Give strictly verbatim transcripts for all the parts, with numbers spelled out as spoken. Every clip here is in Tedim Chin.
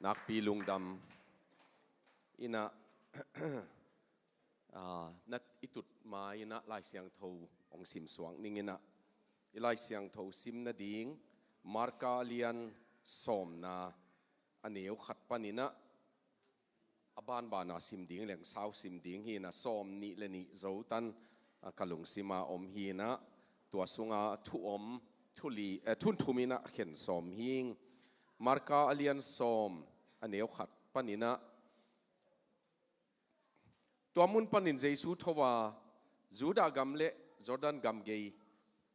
Nakpi lungdam. Ina, ah, na i tut ma ina Lai Siangtho hong simsuak ning ina. I Lai Siangtho sim nading Marka lian sawmna a neu khat pan ina a banbana sim ding leng sau sim ding hi ina sawm nih le nih zo tan, ah, ka lungsima om hi ina tua sunga thu om thu li, eh, thun thum ina khen sawm hing. Marka a lian sawm a neu khat pan ina tua mun panin Jesu tho a Judah gam le Jordan gam gei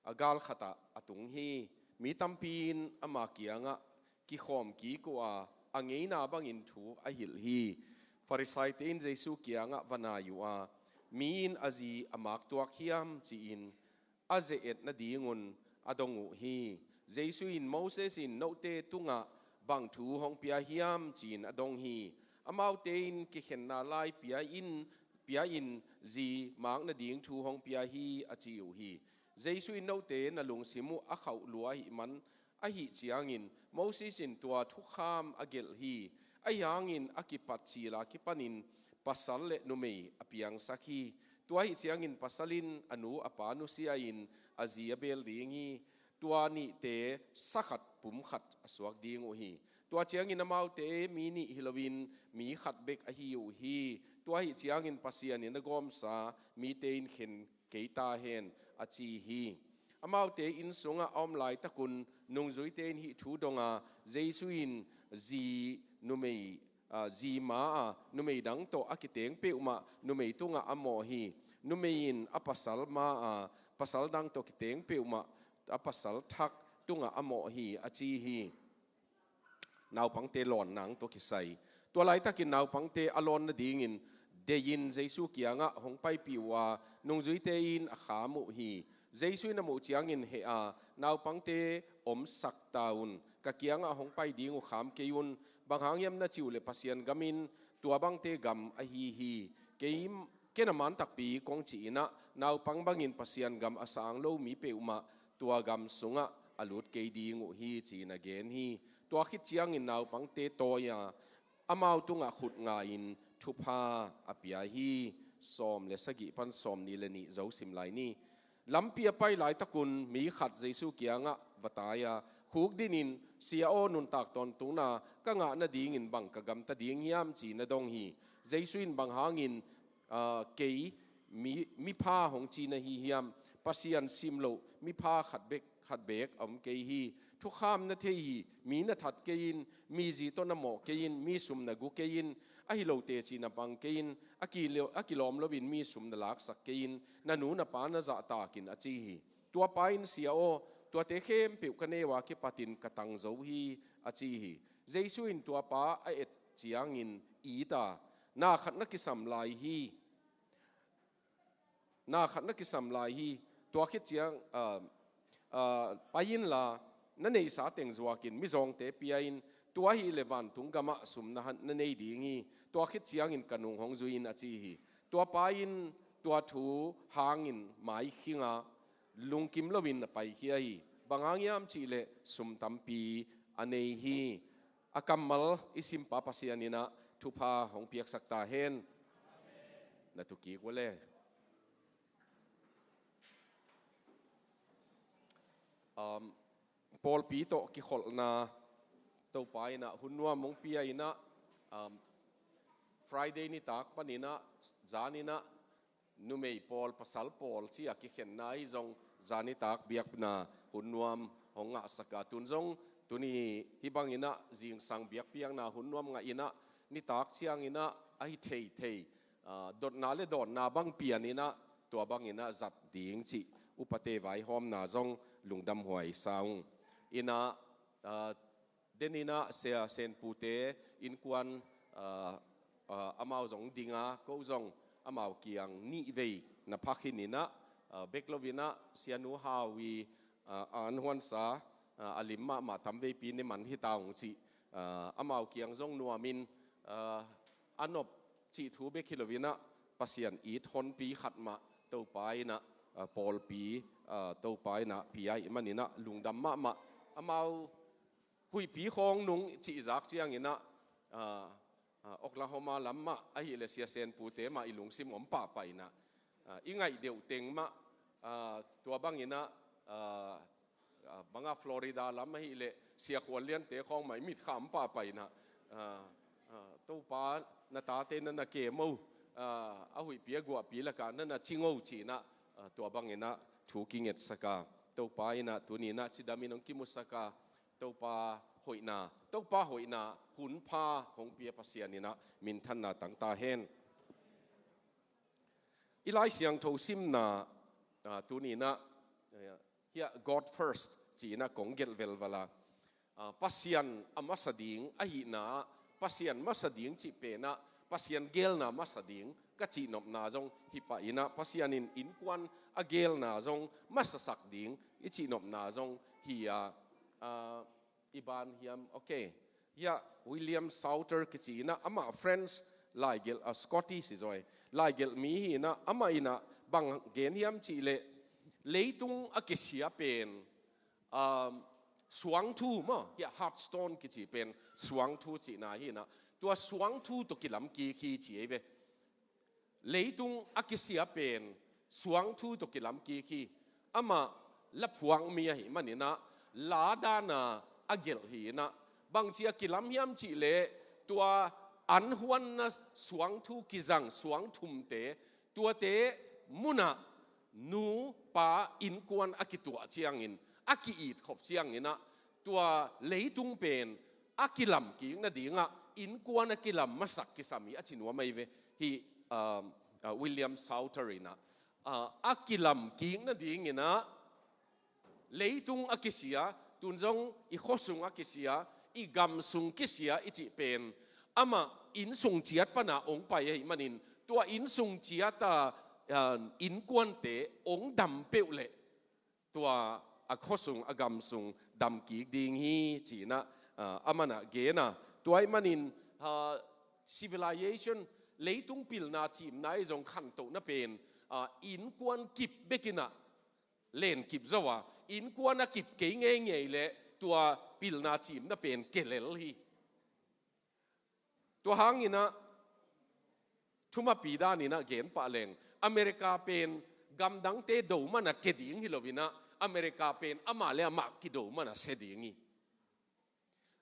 a gal khatah a tung hi. Mi tampi in ama kiangah kikhawm kik uh a, a ngeina bangin thu a hilh hi. Farisaite in Jesu kiangah va nai uh a, mi in a zi a mak tuak hiam ci-in a ze-et nadingun a dong uh hi. Jesu in, Moses in note tungah bang thu hong pia hiam ci-in a dong hi. Amaute in kikhenna lai pia in, pia in zi mak nading thu hong pia hi a ci uh hi. Jesu in, note na lungsim uh a khauh lua ahih man, ahih ciangin Moses in tua thukham a gelh hi. Ahi hangin a kipat cila kipanin pasal le numei a piangsak hi. Tua ahih ciangin pasal in a nu a pa nusia in a zi a bel ding hi. Tua nihte sa khat pum khat a suak ding uh hi. Tua ciangin amaute mi nih hi loin mi khat bek ahi uh hi. Tua ahih ciangin Pasian in a gawmsa mite in khen kei ta hen a ci hi. Amaute inn sungah a om laitakun nungzuite in hih thu dong a, Jesu in zi numei, ah, zi ma a numei dang tawh a kiteng peuhmah numei tungah a mawh hi. Numei in a pasal ma a pasal dang tawh kiteng peuhmah a pasal thak tungah a mawh hi a ci hi. Naupangte lawn nang tawh kisai. Tua laitakin naupangte a lawn nadingin deihin Jesu kiangah hong paipih uh a, nungzuite in a kham uh hi. Jesu in a muh ciangin heh a, naupangte omsak ta un, ka kiangah hong pai ding uh kham kei un, bang hang hiam na cih uh leh Pasian gam in tua bangte gam ahi hi. Kei Ken a man takpi kong cih inah, naupang bangin Pasian gam a sang lo mi peuhmah tua gam sungah a lut kei ding uh hi, ci-in a gen hi. Tua khit ciangin naupangte tawi a, amau tungah khut nga-in thupha a pia hi. Sawm le sagih pan sawm nih le nih zo sim lai ni. Lampi a pai laitakun mi khat Jesu kiangah va tai a, khukdinin, "Sia aw, nuntak tawntungna ka ngah nadingin bang ka gamta ding hiam?" ci-in a dong hi. Jesu in, "Bang hangin, aa, kei mi, mipha hong ci na hi hiam? Pasian sim loh mipha khat bek, khat beek a om kei hi. Thukham na thei hi. Mi na that kei in, mi zi tawh na mawh kei in, mi sum na gu kei in, ahi lo teci na pang kei in, a kilo-, a kilawm loin mi sum na laksak kei in, na nu na pa na zahtak in," a ci hi. Tua pa in, "Sia aw, tuate khempeuh ka nei uh a kipatin ka tang zo hi," a ci hi. Jesu in tua pa a et ciangin it a, "Na khat na kisam lai hi. Na khat na kisam lai hi. Tua khit ciang, ah, ah, pai inla, na neihsa teng zuakin mizawngte pia in, tua ahih leh vantung gamah sum na han, na nei ding hi. Tua khit ciangin ka nung hong zui in," a ci hi. Tua pa in tua thu hangin mai khing a, lungkim loin a paikhia hi. Bang hang hiam cih leh sum tampi a nei hi. A kammal i simpa Pasian inah thupha hong piaksak ta hen. Na tu kik uh le. Um, pawlpi tawh kikholhna Topa inah hun nuam hong pia inah, um, Friday nitak pan inah, zan inah, numei pawl, pasal pawl ci-a kikhenna ahi zong, zan nitak biakna hun nuam hong ngahsak a, tun zong, tuni hih bang inah zingsang biakpiakna hun nuam ngah inah, nitak ciang inah ahi theithei, aa, dotna le dawnna bang pian inah, tua bang inah zat ding cih upate vaihawmna zong lungdamhuai sa ung. Inah, aa, den inah Sia Senpute innkuan, aa, aa, amau zong ding a, ko zong amau kiang nih vei na pha khin inah, aa, bek lo inah Sianu Hau i, aa, an huansa, aa, a lim mahmah tamveipi ne man hi ta ung cih, aa, amau kiang zong nuamin, aa, a nop cih thu bek hi lo inah Pasian it honpi khat mah Topa inah, aa, pawlpi, aa, Topa inah pia ahih man inah lungdam mahmah. Amau huihpi khawng nung cih zak ciang inah, ah, ah, Oklahoma lam mah ahih leh Sia Sen pute mah i lungsim om pahpah inah, ah, i ngaih deuh teng mah, ah, tua bang inah, ah, ah, bang a Florida lam ahih leh Sia Khual Liante khawng mah i mitkham pahpah inah, ah, ah, Topa na tate na na kem o, ah, a huihpi a guahpi lakah na na cing o ci inah, ah, tua bang inah thu kingetsak a, Topa inah tuni inah cidam in hong kimusak a, Topa hoihna, Topa hoihna hun pha hong pia Pasian inah minthanna tang ta hen. I Lai Siangtho simna, ah, tuni inah, eh, hiah God first ci inah kong gelh velval a, ah, Pasian a masa ding ahihna, Pasian masa ding cih pen ah Pasian geelna masa ding ka cihnopna zong hi pah inah, Pasian in innkuan a geelna zong masasak ding i cihnopna zong hi a, ah, i ban hiam, okay. Hiah William Salter kici inah, amah French laigelh, ah, Scottish hi zaw e, laigelh mi hi inah, amah inah bang gen hiam cih leh, leitung a kisia pen, um, suangthu maw, hiah hearthstone kici pen suangthu cihna hi inah, tua suangthu tawh kilam kik hi ci ei ve. Leitung a kisia pen suangthu tawh kilam kik hi. Amah laphuak mi ahih man inah, la dan a a gelh hi inah, bangci a kilam hiam cih leh, tua an huanna suangthu kizang suangthumte, tuate mun ah nu pa innkuan a kituah ciangin, a ki-it khop ciang inah, tua leitung pen a kilam kik nading ah innkuan a kilam masak kisam hi a ci nuam ei ve. Hih, um, uh, William Salter inah, uh, a kilam kik nading inah, leitung a kisia, tun zong i khuasung a kisia, i gamsung kisia i cih pen, amah innsung ciat pan a hong pai ahih manin, tua innsung ciat a, ah, innkuante hong dam peuh leh, tua a khuasung a gamsung dam kik ding hi ci inah, ah, amah inah gen a. Tua ahih manin, ah, civilization, leitung pilna cimna i zong khantohna pen, ah, innkuan kip bek inah len kip zo a, innkuan a kip kei ngeingei leh tua pilna cimna pen kelel hi. Tua hang inah, thumapi dan inah gen pah leng, America pen gamdangte do man a ke ding hi lo inah, America pen amah le amah kido man a se ding hi.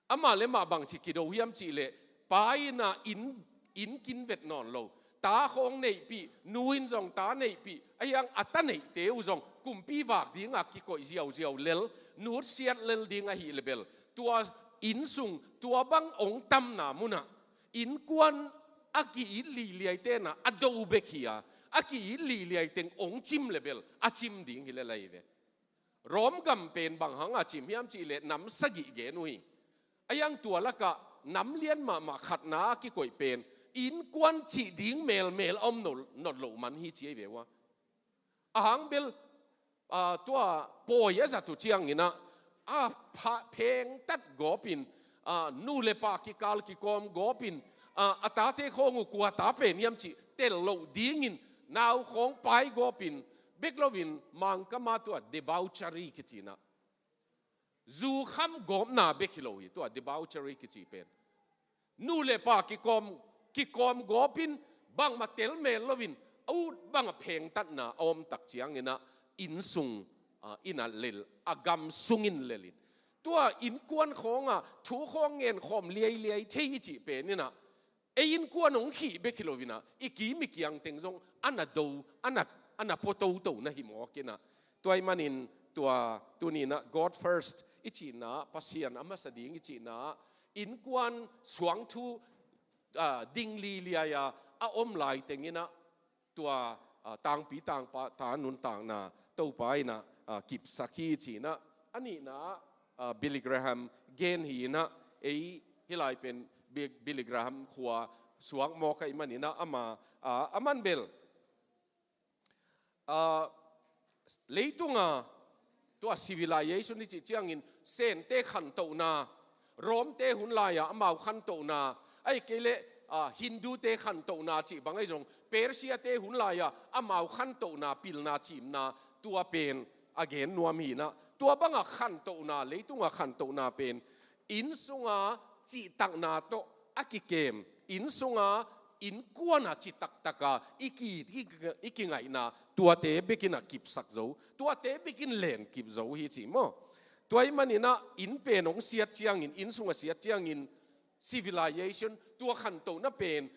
Amah le amah bangci kido hiam cih leh, pa inah inn, inn kin vet nawn lo, ta khawng neihpih, nu in zong ta neihpih, ahi hang a ta neihte uh zong kumpi vak ding a kikoih ziauziau lel, nutsiat lel ding ahih leh bel, tua innsung, tua bang hong tamna mun ah innkuan a ki-it liliaite inah a do bek hi a, a ki-it liliai teng hong cim leh bel a cim ding hi lel ahi ve. Rom gam pen bang hang a cim hiam cih leh nam sagih gen uh hi. Ahi hang tua lakah nam lian mahmah khatna a kikoih pen innkuan cih ding melmel a om nawn, nawn loh man hi ci ei ve ua. A hang bel, ah, tua pawi a zat uh ciang inah, a pha-, phengtat gawp in, ah, nu le pa kikal kikawm gawp in, ah, a tate khawng uh kua ta pen hiam cih tel loh dingin nau khawng pai gawp in, bek lo in Mangkam ah tua debauchery kici inah, zu kham gawpna bek hi lo hi tua debauchery kici pen. Nu le pa kikawm, kikawm gawp in, bangmah tel mel lo in, a ut bang a phengtatna a om tak ciang inah, innsung, ah, inah lel, a gamsung in lel in, tua innkuan khawng ah thu khawng ngen khawm liailiai thei i cih pen inah, ei innkuan hong khih bek hi lo inah, i kim i kiang teng zong a na do, a na, a na pua toto na hi mawk inah. Tua ahih manin tua tuni inah God first i cihna, Pasian a masa ding i cihna, innkuan suangthu, ah, ding liliai a a om lai teng inah, tua, ah, tangpi tangpa ta nuntakna Topa inah, ah, kipsak hi ci inah. A nihna, ah, Billy Graham gen hi inah, ei hih lai pen Bi-, Billy Graham khua suak mawk ahih man inah, amah, ah, aman bel, ah, leitung a tua civilization i cih ciangin Sente khantohna, Rom-te hun lai-a amau khantohna, ahih kei leh, ah, Hindu-te khantohna cih bang ahi zong, Persia-te hun lai-a amau khantohna, pilna cimna, tua pen a gen nuam hi inah, tua bang a khantohna, leitung a khantohna pen, inn sung a cihtakna tawh a kikem, inn sunga, innkuana ci taktaka i ki, i, i kingaihna, tuate bekin a kipsak zo, tuate bekin len kip zo hi ci maw. Tua ahih maninah inn pen hong siat ciangin, inn sunga siat ciangin, civilization, tua khantohna pen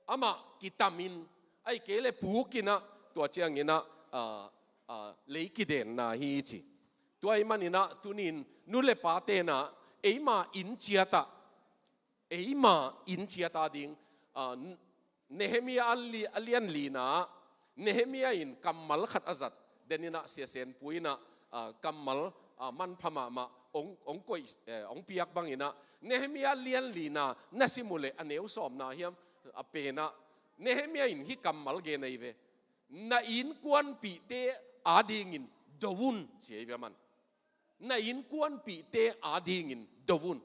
amah kitamin, ahih kei leh pukinah, tua cianginah, ah, ah, lei kidenna hi ci. Tua ahih maninah tunin nu le pa tenah eima inn ciatah, eima inn ciat ading, ah, Nehemiah a li-, a lian lina, Nehemiah in kammal khat a zat, deninah siasenpu inah, ah, kammal, ah, manpha mahmah hong, hong koih, eh, hong piak banginah, Nehemiah lian lina na sim uh leh a neu sawmna hiam, a penah, Nehemiah in hih kammal gen ahi ve. Na innkuanpihte adingin do un, ci ahi ve aman. Na innkuanpihte adingin do un.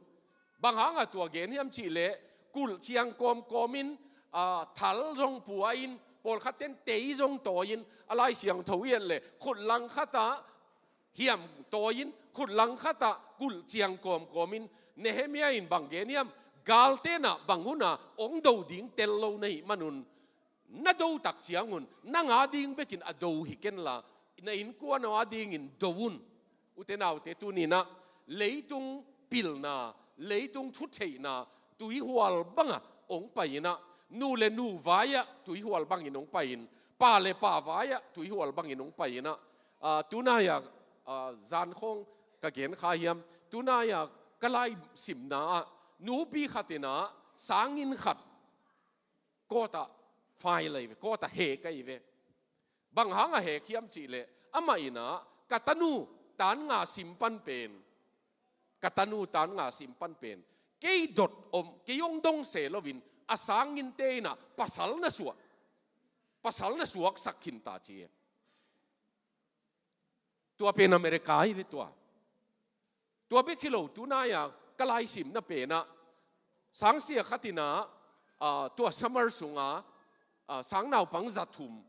Bang hanga tua gen hiam cihleh, kulh ciang kawmkawmin, ah, thal zong pua-in, pawlkhatten tei zong tawi-in, a Lai Siangtho i et leh khut langkhatah hiam tawi-in, khut langkhatah kulh ciang kawmkawmin, Nehemiah in bang gen hiam, galtenah bang hunah hong do ding tel lo na hih manun, na do tak ciangun nang ading bekin a do hi kenla, na innkuan aw adingin do un. Ute naute, tuninah leitung pilna, leitung thutheihna tuihual banga hong pai-inah, nu le nu vai-ah tuihual bangin hong pai-in, pa le pa vai-ah tuihual bangin hong pai-inah, ah, tunai-a, ah, zankhawng ka gen kha hiam, tunai-a ka laisimna ah nupi khatinah sanginn khat court ah file ahi ve, court ah hek ahi ve. Bang hanga hek hiam cihleh, amah inah, ka tanu tan nga sim pan pen, ka tanu tan nga sim pan pen, kei dot om, kei hong dong se loin a sanginnte inah pasal na suah, pasal na suaksak khinta ci e. Tua pen America ahi ve tua. Tua bek hi lo, tunai-a ka laisimna penah sangsia khatinah, ah, tua summer sunga, ah, sang naupang za thum,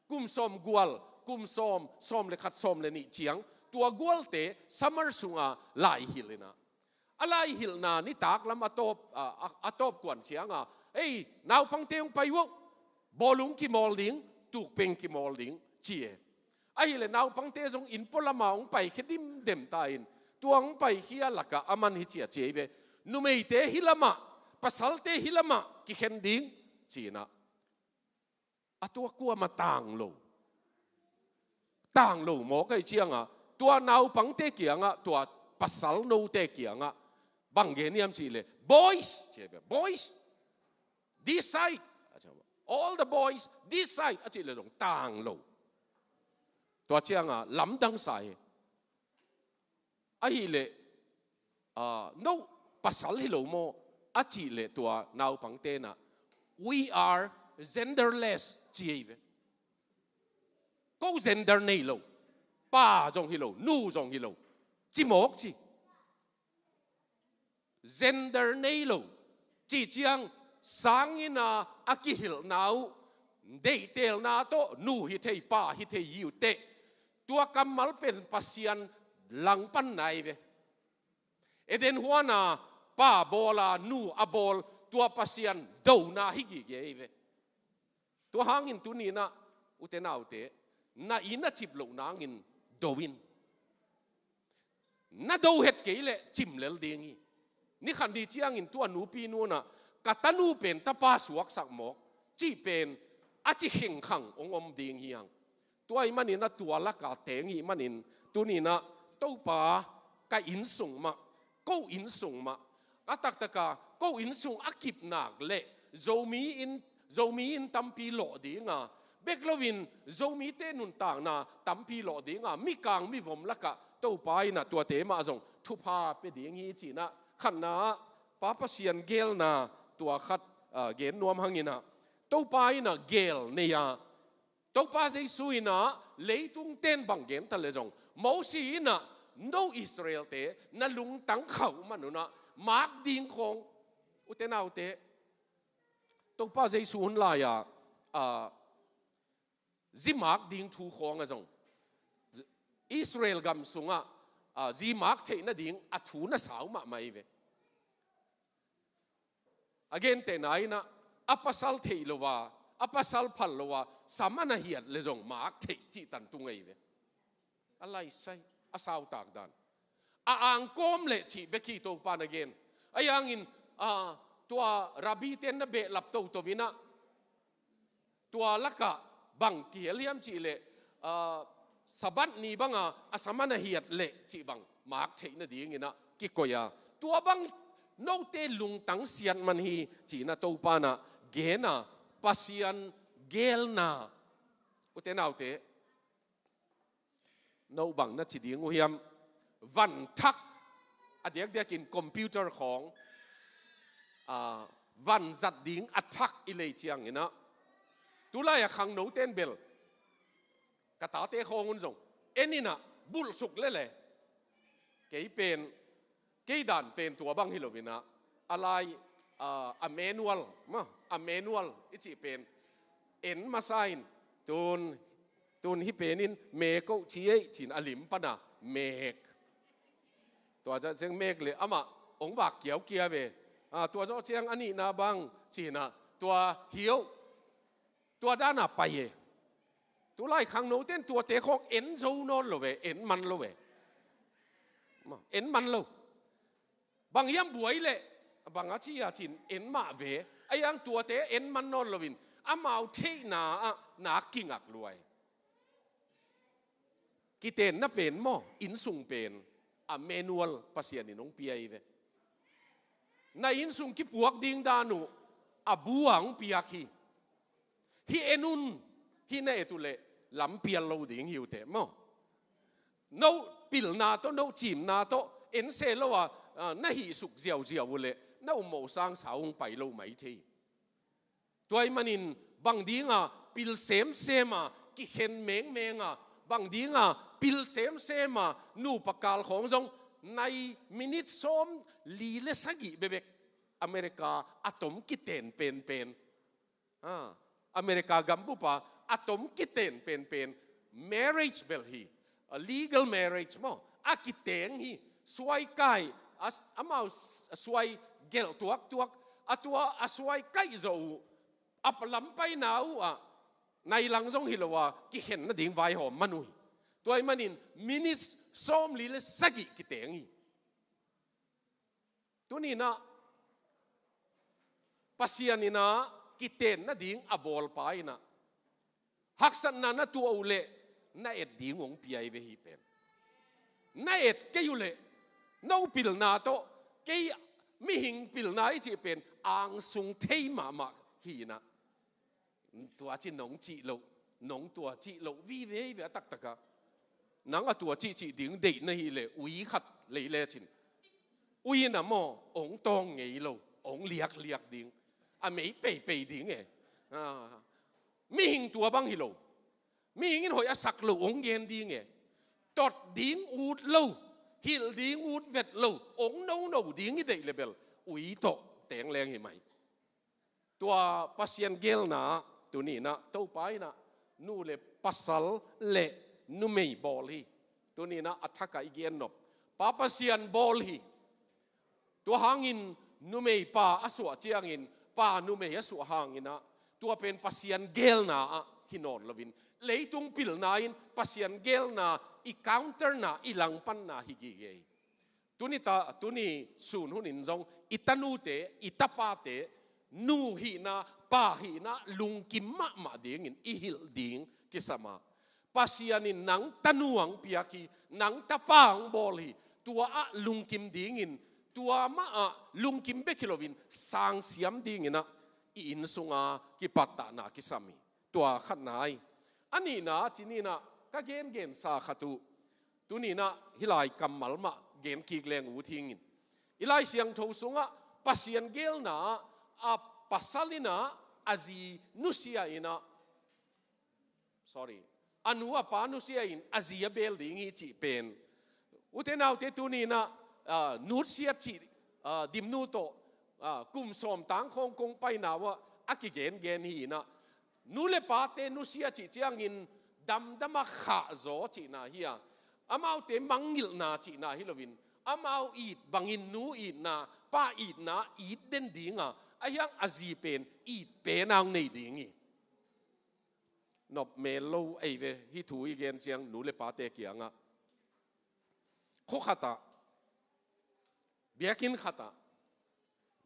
kum sawm gual, kum sawm, sawm le khat, sawm le nih ciang, tua gualte summer sunga laihilh inah, a laihilhna nitak lam a tawp, a, a, a tawp kuan cianga, ei, naupangte hong pai uh, bawlung kimawl ding, tukpeng kimawl ding, ci e. Ahileh naupangte zong inn pualama hong paikhia dimdem ta in, tua hong paikhia lakah aman hi ci a ci ahi ve. Numeite hih lamah, pasalte hih lamah kikhen ding, ci-inah. A tua kuamah tang lo. Tang lo mawk ahih ciangah, tua naupangte kiangah, tua pasal note kiangah bang gen hiam cihleh, boys, ci ve, boys, this side. All the boys, this side, a cih leh zong tang lo. Tua ciangah lamdang sa hi. Ahileh, ah, no, pasal hi lo maw, a cih leh tua naupangte inah, we are genderless, ci ahi ve. Ko gender nei lo, pa zong hi lo, nu zong hi lo, ci mawk ci. Gender nei lo, cih ciang sanginn a kihilhna uh, deihtelna tawh nu hi thei, pa hi thei hi uh teh, tua kammal pen Pasian langpanna ahi ve. Eden huana pa bawl a, nu a bawl, tua Pasian dona hi gige ahi ve. Tua hangin tuninah, ute naute, na inn a cip loh nangin do in. Na do het kei leh cim lel ding hi. Ni khat ni ciangin tua nupi nu inah, ka tanu pen tapa suaksak mawk, cih pen a ci khengkhang hong om ding hi hang. Tua ahih maninah tua laka teng ahih manin, tuninah Topa, ka inn sung mah, ko inn sung mah, a taktaka ko inn sung a kip nak leh Zomi inn, Zomi inn tampi lawh dinga, bek loin Zomite nuntakna tampi lawh dinga, mikang mivom lakah Topa inah tuate mah zong thupha pia ding hi, ci-inah khatna-ah Pa Pasian geelna tua khat, ah, gen nuam hanginah, Topa inah geel nei-a, Topa Jesu inah leitung ten bang gen ta leh zong, Mosi inah no Israelte na lungtang khauh manunah mak ding khawng, ute naute, Topa Jesu hun lai-a, ah, zi mak ding thu khawng a zong, Israel gam sungah, ah, zi mak theih nading a thu na sau mahmah hi ve. A gentehna in ah, a pasal theih lo a, a pasal phal lo a, sam a na hiat le zong mak theih cih tan tung ahi ve. A laisai, a sautak dan. A angkawm leh cih bek hi Topa na gen. Ahi hangin, ah, tua rabbi ten na behlap toto in ah, tua lakah bang kihel hiam cih leh, ah, Sabbath ni banga a sam a na hiat leh cih bang mak theih nadingin ah kikoih a. Tua bang note lungtang siat man hi ci-in ah Topa in ah gen a, Pasian geelna. Ute naute, no bang na ci ding uh hiam? Van thak, a diakdiakin computer khawng, ah, van zat ding a thak i lei ciangin ah, tulai a khangno ten bel, ka tate khawng un zong en in ah bulhsuk lele. Kei pen, kei dan pen tua bang hi lo in ah, a lai, ah, a manual, ma, a manual i cih pen en masa in, tun, tun hih pen in mek oh ci ei ci-in a lim pan a mek. Tua zawh ciang mek leh amah hong vak kiaukia ve. Ah, tua zawh ciang a nihna bang ci-in ah, tua hi oh. Tua dan a pai e. Tulai khangno ten tuate khawng en zo nawn lo ve, en man lo ve. Ma, en man lo. Bang hiam buai leh, bang a ci a ci-in en mah ve. Ahi hang tuate en man nawn loin, amau theihna ah na kingak luai. Kitenna pen maw, innsung pen, a manual Pasian in hong pia hi ve. Na innsung kipuak ding dan uh, a bu a hong piak hi. Hih en un, hih na et uh leh lampial lo ding hi uh teh maw. No pilna tawh, no cimna tawh en se lo a, ah, na hihsuk ziauziau uh leh na ummawh sangsa hong pai lo mai thei. Tua ahih manin bang dinga pil semsem a, kikhen mengmeng a, bang dinga pil semsem a, nupa kal khawng zong nai minit sawmli le sagih bekbek America a tom kiten penpen. Ah, America gambup a a tom kiten penpen marriage bel hi. A legal marriage maw, a kiteng hi. Suai kai, a s-, amau s-, suai gelh tuaktuak, a tua a suai kai zawh uh, a lam paina uh ah, nai lang zong hi lo a, kikhen nading vaihawm man uh hi. Tua ahih manin minutes sawmli le sagih kiteng hi. Tuni-in ah, Pasian in ah kiten nading a bawlpa in ah, haksatna na tuah uh leh na et ding hong pia hi ve hih pen. Na et kei uh leh, no pilna tawh, kei mihing pilna i cih pen angsung thei mahmah hi-in ah, tua ci nong cih loh, nong tua cih loh vive hi ve a taktak ah. Nang a tua cihcih ding deih na hih leh ui khat lei lecin, ui in ah maw, hong tawng ngei lo, hong liakliak ding, a mei peipei ding e. Ah, mihing tua bang hi lo. Mihing in hoih a sak loh hong gen ding e. Tot ding ut lo, hilh ding ut vet lo, hong nono ding i deih leh bel ui tawh teng leng hi mai. Tua Pasian geelna ah tuni-in ah Topa in ah nu le pasal le numei bawl hi. Tuni-in ah a thak ah i gen nop, Pa Pasian bawl hi. Tua hangin numei pa a suah ciangin, pa numei a suah hangin ah, tua pen Pasian geelna ah hi nawn loin, leitung pilna in Pasian geelna i counterna, i langpanna hi gige hi. Tuni ta, tuni sun hunin zong i tanute, i tapate, nu hihna, pa hihna lungkim mahmah dingin i hilh ding kisam a, Pasian in nang tanu hong piak hi, nang tapa hong bawl hi. Tua ah lungkim dingin, tua mah ah lungkim bek hi loin sangsiam dingin ah i inn sunga kipattahna kisam hi. Tua khatna hi. A nihna, ci-in ah ka gengensa khat uh, tuni-in ah hih lai kammal mah gen kik leng uh thingin, i Lai Siangtho sungah Pasian geelna ah a pasal in ah a zi nusia in ah, sorry, a nu a pa nusia in a zi a beel ding hi cih pen, ute naute, tuni-in ah, ah, nusia cih, ah, Dimnu tawh, ah, kum sawm tang khawng kong paina uh ah a kigengen hi-in ah, nu le pate nusia cih ciangin damdam a khahzaw cihna hi a, amaute mangngilhna cihna hi loin, amau it bangin nu itna, pa itna it den dinga, Ahi hang a zi pen it pen a hong nei ding hi. Nop mel lo ei ve, hih thu i gen ciang nu le pate kiangah. Khua khatah, biakinn khatah,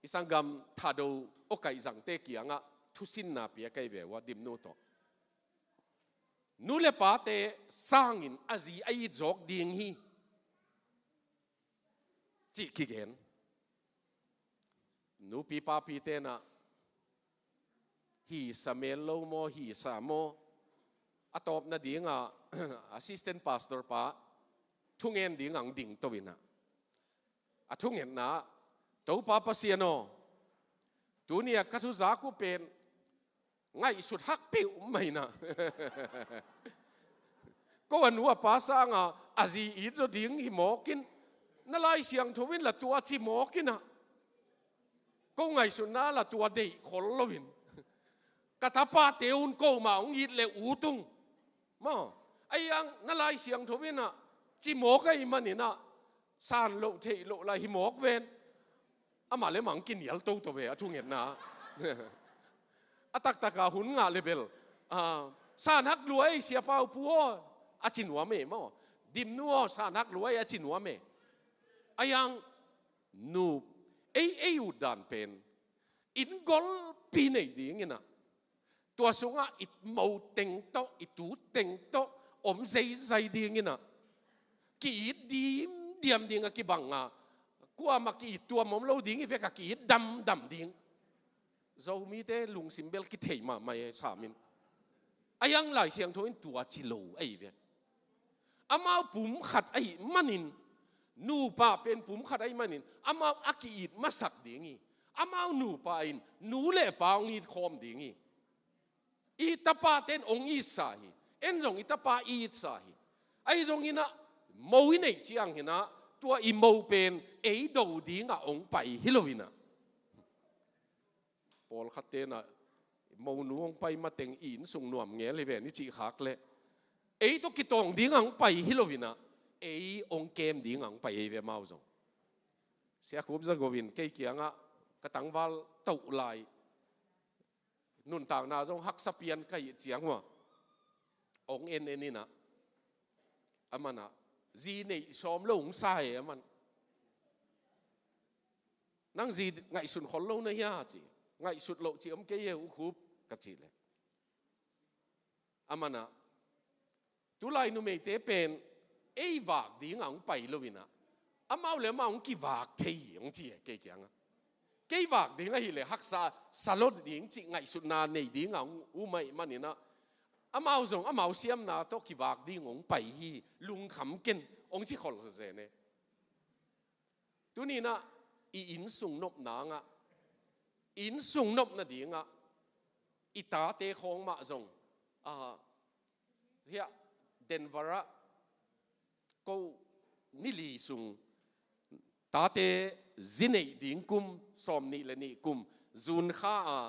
i sanggam Thado aw kaihzangte kiangah thusinna pia ka hi ve ua, Dimnu tawh. Nu le pate sangin a zi a it zawk ding hi, cih kigen. Nupi papi tenah, hi sa mel lo maw, hi sa maw, a tawpna dinga assistant pastor pa thungen ding ang ding to inah. A thungetna, Topa Pasian aw, tunia ka thuzak uh pen ngaihsut hak peuhmah inah. Ko a nu a pa sanga a zi it zaw ding hi mawkin, na Lai Siangtho in la tua ci mawk inah. Ko ngaihsutna la tua deih khol loin, ka tapate un ko mah hong it le ut ung. Maw, ahi hang na Lai Siangtho inah ci mawk ahih maninah san loh theih loh la hi mawk ven. Amah le mang kinial toto ve a thungetna. A taktaka hun ngah le bel, ah, san hak lua ei, Siapa uh, Pu aw, a ci nuam e maw. Dimnu aw, san hak lua ei, a ci nuam e. Ahi hang nu, ei, ei utdan pen inn golpi nei ding inah, tua sungah i mo teng tawh, i tu teng tawh om zeizai ding inah, ki-it dimdiam ding a kibang a, kuamah ki-it tuam om lo ding hi vek a, ki-it damdam ding. Zomite lungsim bel kithei mahmah e, samin. Ahi hang Lai Siangtho in tua ci lo ahi ve. Amau pum khat ahih manin, nupa pen pum khat ahih manin, amau a ki-it masak ding hi. Amau nupa in nu le pa hong it khawm ding hi. I tapate in hong itsa hi. En zong i tapa i itsa hi. Ahi zong inah, mo i neih ciang inah, tua i mo pen ei do dingah hong pai hi lo inah. Pawlkhat tenah, monu hong pai mateng i inn sung nuam ngel hi ven i cih khak leh, ei tawh kitawng dingah hong pai hi lo inah, ei hong kem dingah hong pai hi ve amau zong. Sia Khup Za Go in kei kiangah ka tangval toh lai, nuntakna zong haksa pian ka hih ciang uh a, hong en en inah, amanah, zi neih sawm lo hong sa e aman. Nang zi ngaihsun khol lo na hia ci. Ngaihsut loh ci om kei e U Khup, ka cih leh, amanah, tulai numeite pen ei vak dingah hong pai lo inah, amau le amau hong kivak thei hi hong ci e kei kiangah. Kei vak ding ahih leh haksa sa lo ding cih ngaihsutna nei dingah hong um ahih maninah, amau zong amau siamna tawh kivak ding hong pai hi, lungkham ken, hong ci khol zezen e. Tuninah i innsung nopna ngah, innsung nopna dingah i tate khawng mah zong, ah, hiah Denver ah ko ni li sung tate zi neih ding kum, sawm nih le nih kum, June kha a,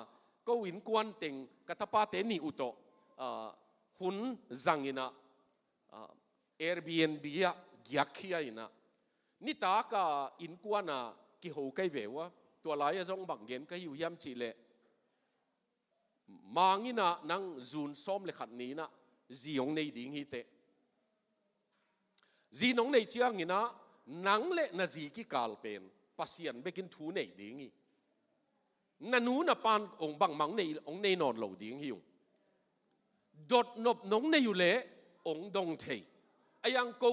ko innkuan teng ka tapate nih uh tawh, ah, hun zang inah, ah, Airbnb ah giakkhia inah, nitak a innkuan a kiho ka hi ve uh a, tua lai-ah zong bang gen ka hi uh hiam cih leh, Mang inah nang June sawm le khat ni inah zi hong nei ding hi teh. Zi nong neih ciang inah nang le na zi kikal pen Pasian bekin thu nei ding hi. Na nu na pan hong bangmah hong nei, hong nei nawn lo ding hi ung. Dotnop nong nei uh leh hong dong thei. Ahi hang ko,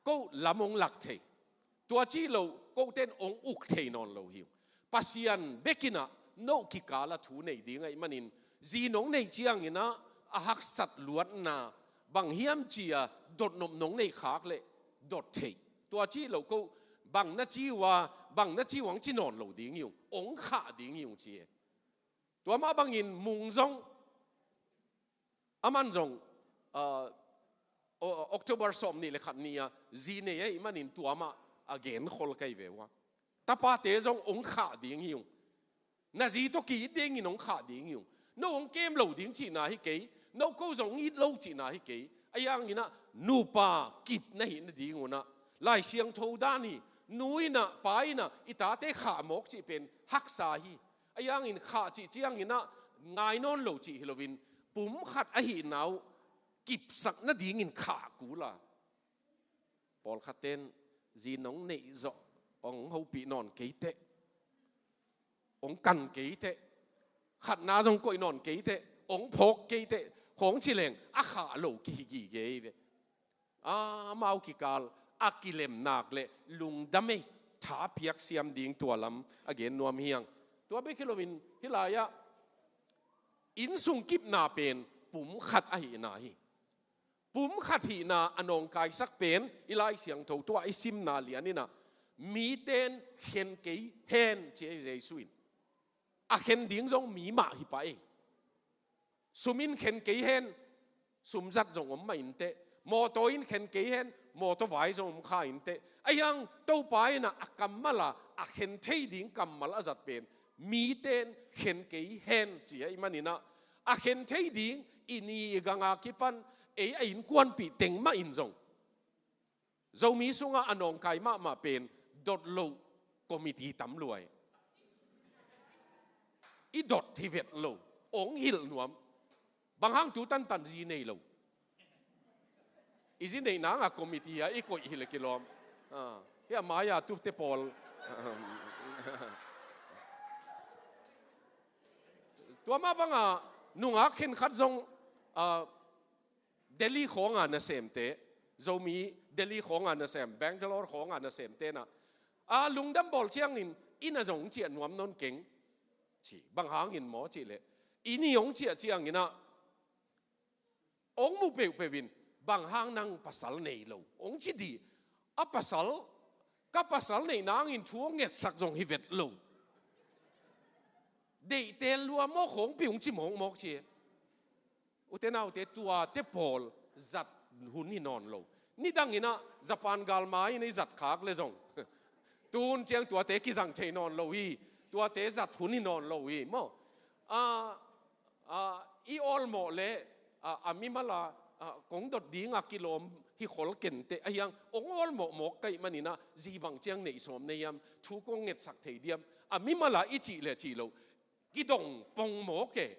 ko lam hong lak thei. Tua ci lo, kote in hong uk thei nawn lo hi ung. Pasian bek inah no kikal ah thu nei ding ahih manin, zi nong neih ciang inah a haksat luatna bang hiam ci-a dotnop nong neih khak leh dot thei. Tua ci lo ko, bang na ci uh a, bang na ci uh hong ci nawn lo ding hi ung, hong khah ding hi ung ci e. Tua mah bangin Mung zong, aman zong, ah, O-, October sawm nih le khat ni-a zi nei ahih manin tua mah a genkhol ka hi ve uh a. Tapate zong hong khah ding hi ung. Na zi tawh ki-it dingin hong khah ding hi ung. No hong kem lo ding cihna hi kei. No ko zong hong it lo cihna hi kei. Ahi hang inah nupa kip na hih nading un ah Lai Siangtho dan hi. Nu inah pa inah i tate khah mawk cih pen haksa hi. Ahi hangin khah cih ciangin ah ngai nawn lo cih hi loin, pum khat ahihna uh kipsak nadingin khah kul a. Pawlkhat ten zi nong neih zawh hong hopih nawn kei teh, hong kan kei teh, khatna zong koih nawn kei teh, hong phawk kei teh, khawng ci leng a khah lo kihi gige hi ve. Amau kikal a kilem nak le lungdam ei, tha piak siam ding tua lam a gen nuam hi hang. Tua bek hi loin hih lai-ah innsung kipna pen pum khat ahihna hi. Pum khat hihna a nawngkaisak pen i Lai Siangtho tua i simna lian in ah, miten khen kei hen ci ei Jesu in. A khen ding zong mi mah hi pah ei. Sum in khen kei hen, sum zat zong om mah inteh. Mawtaw in khen kei hen, mawtaw vai zong om kha inteh. Ahi hang Topa in ah a kammal a, a khen thei ding kammal a zat pen miten khen kei hen ci ahih manin ah, a khen thei ding i ni i ganga kipan ei a innkuanpih teng mah in zong Zomi sungah a nawngkai mahmah pen dot loh committee tam lua hi. I dot hi vet lo, hong hilh nuam. Bang hang tu tantan zi nei lo. I zi neih nang a committee ah i koih hi le kilawm. Ah, hih a mai-a tute pawl. Tua mah bangah nungak khenkhat zong, ah, Delhi khawnga nasemte, Zomi Delhi khawnga nasem, Bangalore khawnga nasemte in ah, a lungdam bawl ciangin inn ah zong hong ciah nuam nawn keng ci. Bang hangin maw cih leh, inn i hong ciah ciangin ah hong mu peuhpeuh in, bang hang nang pasal nei lo hong ci dih. A pasal, ka pasal neih nangin thu hong ngetsak zong hi vet lo. Deihtel lua maw khawng pi hong ci mawkmawk ci. Ute naute, tuate pawl zat hun hi nawn lo. Nidang in ah Japan galmai in i zat khak le zong, tu hun ciang tuate kizang thei nawn lo hi. Tuate zat hun hi nawn lo hi maw. A, a, i awlmawh le, a, a mimal a, a, kong dot ding a kilawm hi khol kenteh. Ahi hang hong awlmawh mawk ka hih manin ah zi bang ciang neih sawm na hiam, thu kong ngetsak thei diam, a mimal a i cih le cih lo, kidong pong mawk e.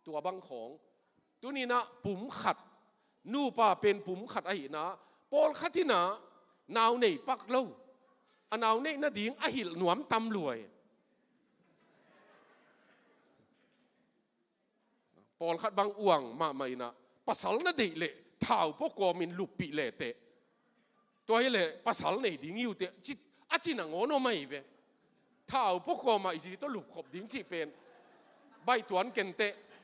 Tua bang khawng. Tuni in ah pum khat, nupa pen pum khat ahihna, pawlkhat in ah nau nei pak lo, a nau neih nading a hilh nuam tam lua hi. Pawlkhat bang uang mahmah in ah, pasal na deih leh thau pua kawmin luppih le teh. Tua hi leh pasal nei ding hi uh teh, ci, a ci nangawn om ahi ve. Thau pua kawmah i zi tawh lupkhop ding cih pen baih tuan kenteh.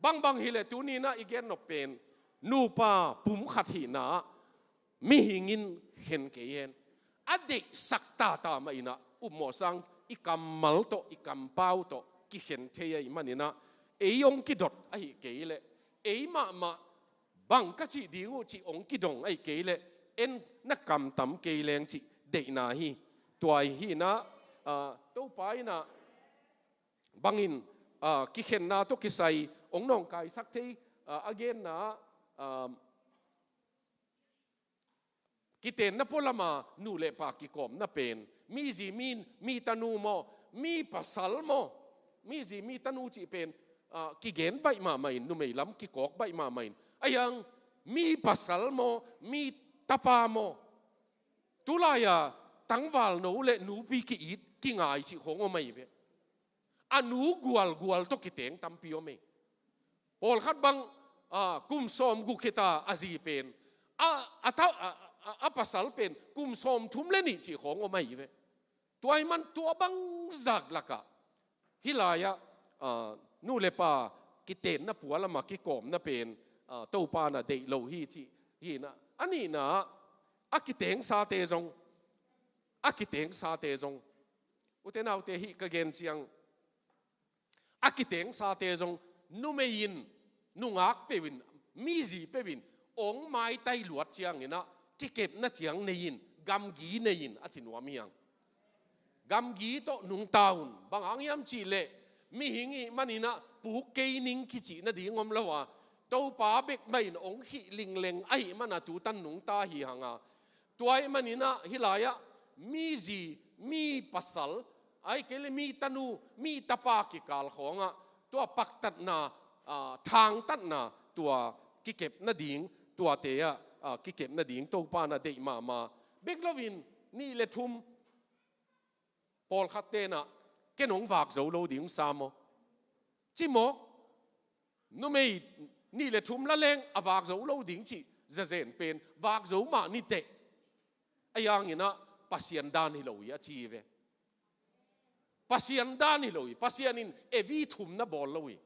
Bangbang hi leh tuni in ah i gen nop pen, nupa pum khat hihna ah mihing in khen kei hen. A deihsak tata mah in ah upmawh sang i kammal tawh, i kampau tawh kikhen thei ahih manin ah, ei hong kidot ahih kei leh, ei mahmah bang ka cih ding uh cih hong kidong ahih kei leh, en na kamtam kei leng cih deihna hi. Tua hi in ah, ah, Topa in ah bangin, ah, kikhenna tawh kisai hong nawngkaisak thei, ah, a genna, ah, kitenna pualama nu le pa kikawmna pen, mi zi, mi, mi tanu maw, mi pasal maw, mi zi mi tanu cih pen, ah, kigen baih mahmah in, numei lam kikawk baih mahmah in. Ahi hang mi pasal maw, mi tapa maw, tulai-a tangvalno le nupi ki-it kingai cih khawng om ahi ve. A nu gualgual tawh kiteng tampi om ei. Pawlkhat bang, ah, kum sawm guk khit a a zi pen, a, a, ta, a, a, a pasal pen kum sawm thum le nih cih khawng om ahi ve. Tua ahih man tua bang zak lakah hih lai-ah, ah, nu le pa kitenna pualama kikawmna pen, ah, Topa na deih lo hi cih hi in ah. A nihna ah, a kitengsate zong, a kitengsate zong, ute naute, hih ka gen ciang, a kitengsate zong numei in, nungak peuh in, mi zi peuh in hong maitai luat ciangin ah, kikepna ciang nei in, gamgi nei in a ci nuam hi hang. Gamgi tawh nungta un. Bang hang hiam cih leh, mihing i hih manin ah puk kei ning kicih nading om lo a, Topa bek mah in hong hih lingleng ahih man a tutan nungta hi hang a. Tua ahih manin ah hih lai-ah mi zi, mi pasal, Ahih kei leh mi tanu, mi tapa kikal khawngah tua paktatna, ah, thangtatna, tua kikep nading, tuate ah, ah, kikep nading Topa in a deih mahmah. Bek loin nih le thum pawlkhat tenah, "Ken hong vak zo lo ding sa maw?" ci mawk. Numei nih le thum la leng a vak zo lo ding cih zazen pen vak zo mah ni teh. Ahi hangin ah Pasian dan hi lo hi a ci hi ve. Pasian dan hi lo hi. Pasian in Evi thum na bawl lo hi.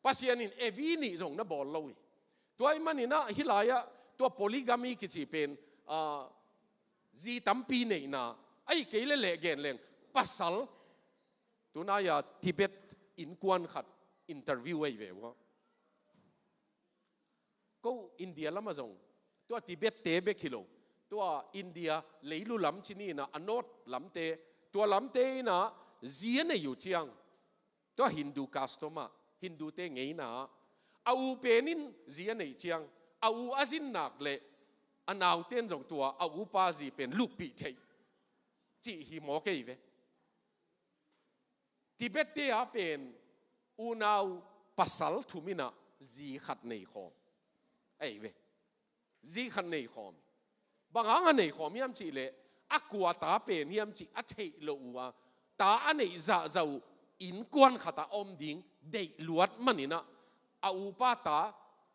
Pasian in Evi nih zong na bawl lo hi. Tua ahih manin ah hih lai-ah tua polygamy kici pen, ah, zi tampi neihna, ahih kei leh leh gen leng pasal, tunai-a Tibet innkuan khat interview ahi ve uh a. Ko India lamah zong, tua Tibet-te bek hi lo, tua India leilu lam ci ni in ah, a north lamte, tua lamte in ah zi a nei uh ciang, tua Hindu custom ah, Hindu-te ngeina ah, a u pen in zi a neih ciang, a u a zin nak leh a naute in zong tua a upa zi pen luppih theih cih hi mawk ahi ve. Tibet-te ah pen unau pasal thum in ah zi khat nei khawm ahi ve. Zi khat nei khawm. Bang hang a nei khawm hiam cih leh, a kua ta pen hiam cih a theih loh uh a, ta a neih zahzah uh innkuan khat ah om ding deih luat manin ah, a upa ta,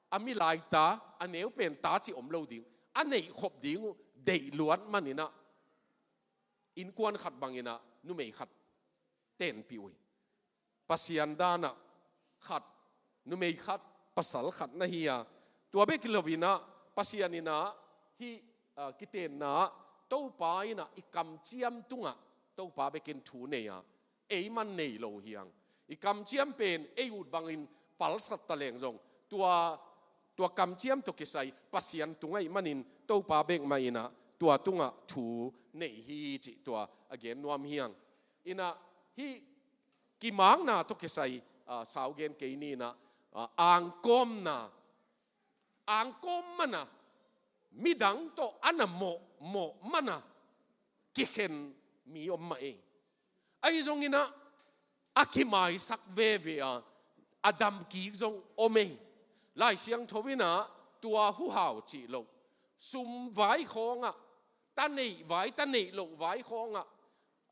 a milai ta, a neu pen ta cih om lo ding, a neih khop ding uh deih luat manin ah, innkuan khat bangin ah numei khat tenpih uh hi. Pasian dan ah khat, numei khat, pasal khat na hi a. Tua bek hi loin ah, Pasian in ah hih, ah, kitenna ah, Topa in ah i kamciam tungah Topa bekin thu nei a, ei man nei lo hi hang. I kamciam pen ei ut bangin palsat ta leng zong, tua, tua kamciam tawh kisai Pasian tung ahih manin Topa bek mah in ah tua tungah thu nei hi cih tua a gen nuam hi hang. In ah hih kimakna tawh kisai, ah, sau gen kei ni in ah, ah, angkawmna, angkawm man a, midang tawh a na mawhmawh man a kikhen mi om mah ei. Ahi zongin ah a kimaisak veve a, a dam kik zong om ei. Lai Siangtho in ah tua huhau cih loh, sum vai khawngah, ta neih vai, ta neih loh vai khawngah,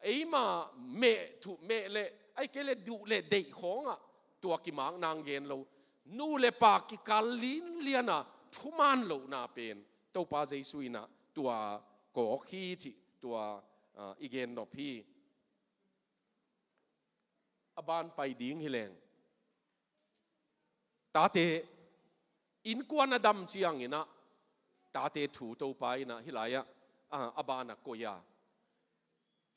eima meh thuh meh leh, ahih kei leh duh leh deih khawngah tua kimakna hong gen lo. Nu le pa kikal linlian a thuman lohna pen Topa Jesu in ah tua kawk hi cih tua, ah, i gen nop hi. A ban pai ding hi leng, tate innkuan a dam ciangin ah, tate thu Topa in ah hih lai-ah, ah, a ban a koih a.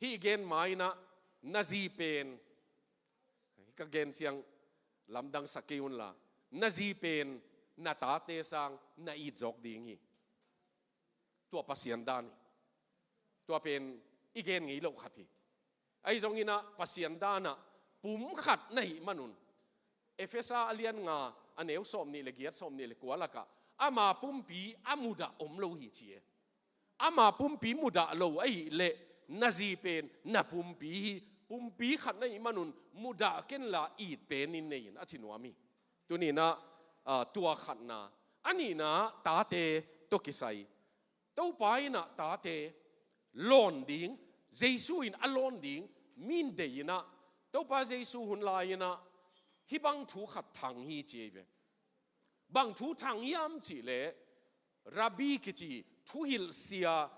Hih gen ma-in ah, na zi pen, hih ka gen ciang lamdang sa kei unla, na zi pen na tate sang na it zawk ding hi. Tua Pasian dan hi. Tua pen i gen ngei loh khat hi. Ahi zongin ah Pasian dan ah pum khat na hih manun, Efesa a lian nga, a neu sawmnih le giat, sawmnih le kua lakah, ama pumpi a mudah om lo hi ci e. Ama pumpi mudah lo ahih leh, na zi pen na pumpi hi, pumpi khat na hih manun mudah kenla it penin nei in, a ci nuam hi. Tuni-in ah, ah, tua khatna, a nihna tate tawh kisai. Topa in ah tate lawn ding, Jesu in a lawn ding min deih in ah, Topa Jesu hun lai-in ah hih bang thu khat thang hi ci ei ve. Bang thu thang hiam cih leh, Rabbi kici thuhilhsia,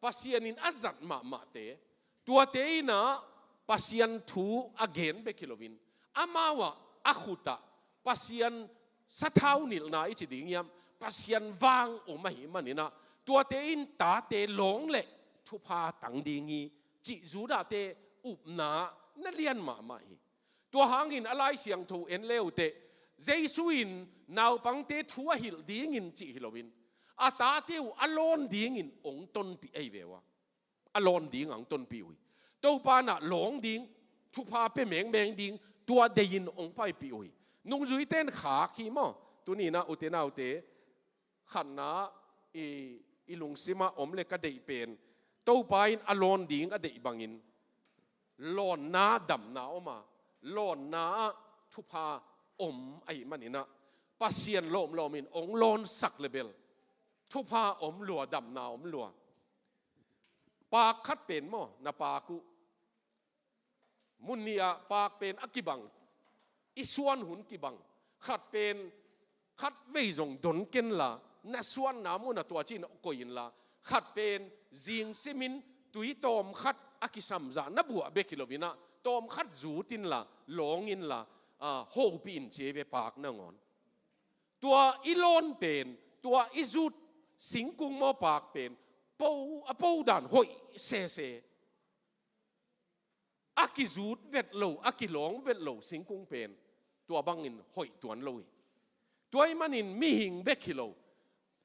Pasian in a zat mahmahte, tuate in ah Pasian thu a gen bek hi loin, amau ah a khut ah Pasian sathau nilhna i ci ding hiam, Pasian vang om ahih manin ah, tuate in tate lawng leh thupha tang ding hi cih Judah-te upna na lian mahmah hi. Tua hangin a Lai Siangtho en le uh teh, Jesu in naupangte thu a hilh dingin cih hi loin, a tate uh a lawn dingin hong tonpih ahi ve uh a. A lawn ding hong tonpih uh hi. Topa in ah lawng ding, thupha pia mengmeng ding, tua deihin hong paipih uh hi. Nungzuite in khak hi maw. Tuni-in ah ute naute, khatna i, i lungsim ah om le ka deih pen, Topa in a lawn ding a deih bangin, lawnna damna om a, lawnna ah thupha om ahih manin ah, Pasian lawmlawm in hong lawnsak le bel thupha om lua, damna om lua. Paak khat pen maw, na paak uh, mun nih ah paak pen a kibang, i suan hun kibang, khat pen khat vei zong don ken la, na suanna mun ah tua ci-in koih in la, khat pen zing simin tui tawm khat a kisam zah na buah bek hi lo in ah, tawm khat zut in la, lawng in la, ah, hopih in ci ei ve, paak nangawn. Tua i lawn pen, tua i zut singkung maw, paak pen, po, a po dan hoih sese. A kizut vet lo, a kilawng vet lo singkung pen tua bangin hoih tuan lo hi. Tua ahih manin mihing bek hi lo,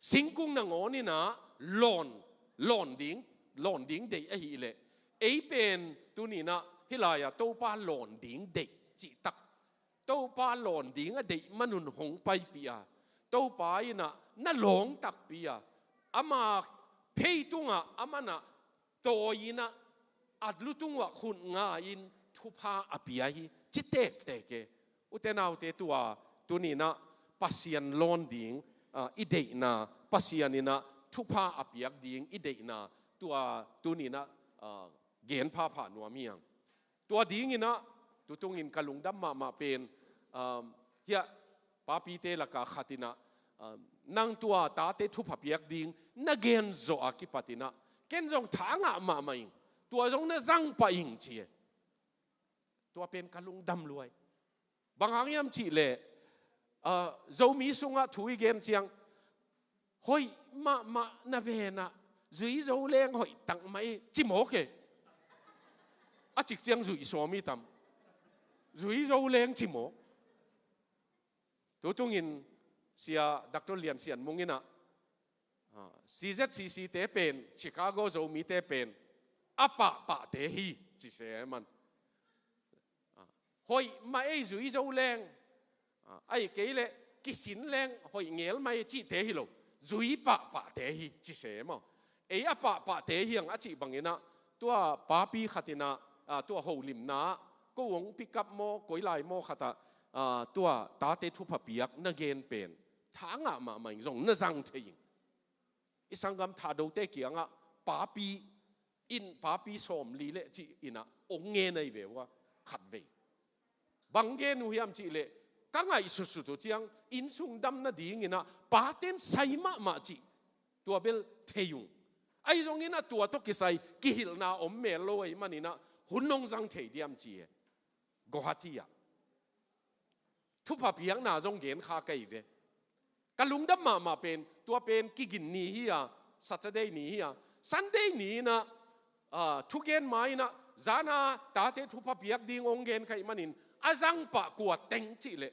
singkung nangawn in ah lawn, lawn ding, lawn ding deih ahih leh, ei pen tuni-in ah hih lai-ah Topa lawn ding deih cihtak, Topa lawn ding a deih man un hong paipih a, Topa in ah na lawng takpi a, ama phei tungah, aman ah tawi in ah, a lu tungah khut nga-in thupha a pia hi, ci tektek e. Ute naute, tua tuni-in ah Pasian lawn ding, ah, i deihna, Pasian in ah thupha a piak ding i deihna, tua tuni-in ah, ah, gen phapha nuam hi hang. Tua dingin ah, tu tungin ka lungdam mahmah pen, um, hiah papite lakah khat in ah, um, nang tua tate thupha piak ding na gen zawh a kipat in ah, ken zong tha ngah mahmah ing, tua zong na zang pah ing ci e. Tua pen ka lungdam lua hi. Bang hang hiam cih leh, ah, Zomi sungah thu i gen ciang, hoih mahmah na ven ah, Zui Zo leng hoih tak mah e, ci mawk e. A cik ciang zui sawm hi tam. Zui Zo leng ci mawk. Tu tungin Sia Doctor Lian Sian Mung in ah, ah, C Z C C te pen, Chicago Zomite pen a pahpahte hi, ci se man. Ah, hoih mah ei Zui Zo leng, ah, ahih kei leh kisin leng hoih ngel mah ei cihte hi lo, zui pahpahte hi, ci se maw. Ei a pahpahte hi hang a cih bangin ah, tua papi khat in ah, ah, tua holimna ah, ko hong pick up maw, koi lai maw khat ah, ah, tua tate thupha piak na gen pen tha ngah mahmah ing, zong na zang thei ing. I sanggam Thadote kiangah papi in, papi sawmli le cih in ah hong ngen ahi ve ua, khat vei. Bang gen uh hiam cih leh, ka ngaihsutsut uh ciang, innsung dam nadingin ah paten sai mahmah cih tua bel thei ung. Ahi zongin ah tua tawh kisai kihilhna om mel lo ahih manin ah, hun hong zang thei diam ci e. Guwahati ah thupha piakna zong gen kha ka hi ve. Ka lungdam mahmah pen, tua pen kigin ni hi a, Saturday ni hi a, Sunday ni in ah, ah, thugen ma in ah, zan a tate thupha piak ding hong gen ka hih manin, a zang pah kua teng cih leh,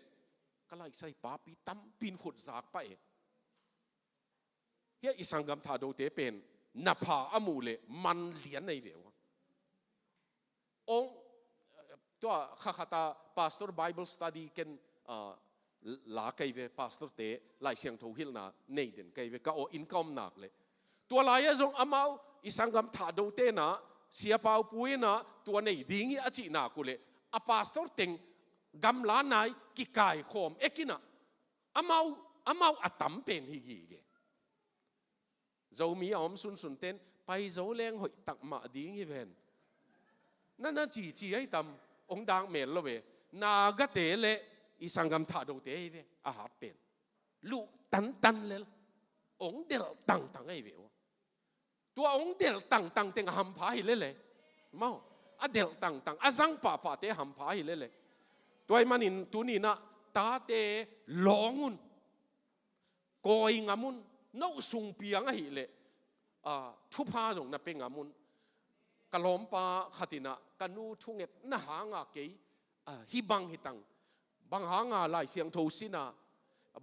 ka laisai papi tampi in khut zak pah e. Hiah i sanggam Thadote pen na pha a muh leh man lian ahi ve ua. Ong, tua kha khat ah pastor Bible study ken, ah, la ka hi ve, pastorte Lai Siangtho hilhna nei den ka hi ve, ka aw inn ka om nak leh. Tua lai-ah zong amau i sanggam Thadote in ah, Sia Pau Pu in ah tua nei ding hi a cih nak uh leh, a pastor teng gamla nai kikaikhawm ek in ah, amau, amau a tam pen hi gige. Zomi a om sunsunte in, Pai Zo leng hoih tak mah ding hi ven, na na cici ahi tam, hong dak mel lo ve. Nagate le i sanggam Thadote hi ve, a hat pen. Luh tantan lel, hong delh tangtang ahi ve ua. Tua hong delh tangtang teng a hampha hi lele. Mau, a delh tangtang, a zang pahpahte hampha hi lele. Tua ahih manin tuni in ah tate lawng un, kawi ngam un, no sung piang ahih leh, ah, thupha zong na pia ngam un. Ka lawmpa khat in ah, ka nu thungetna hanga kei, ah, hih bang hi tang, bang hanga Lai Siangtho sin a,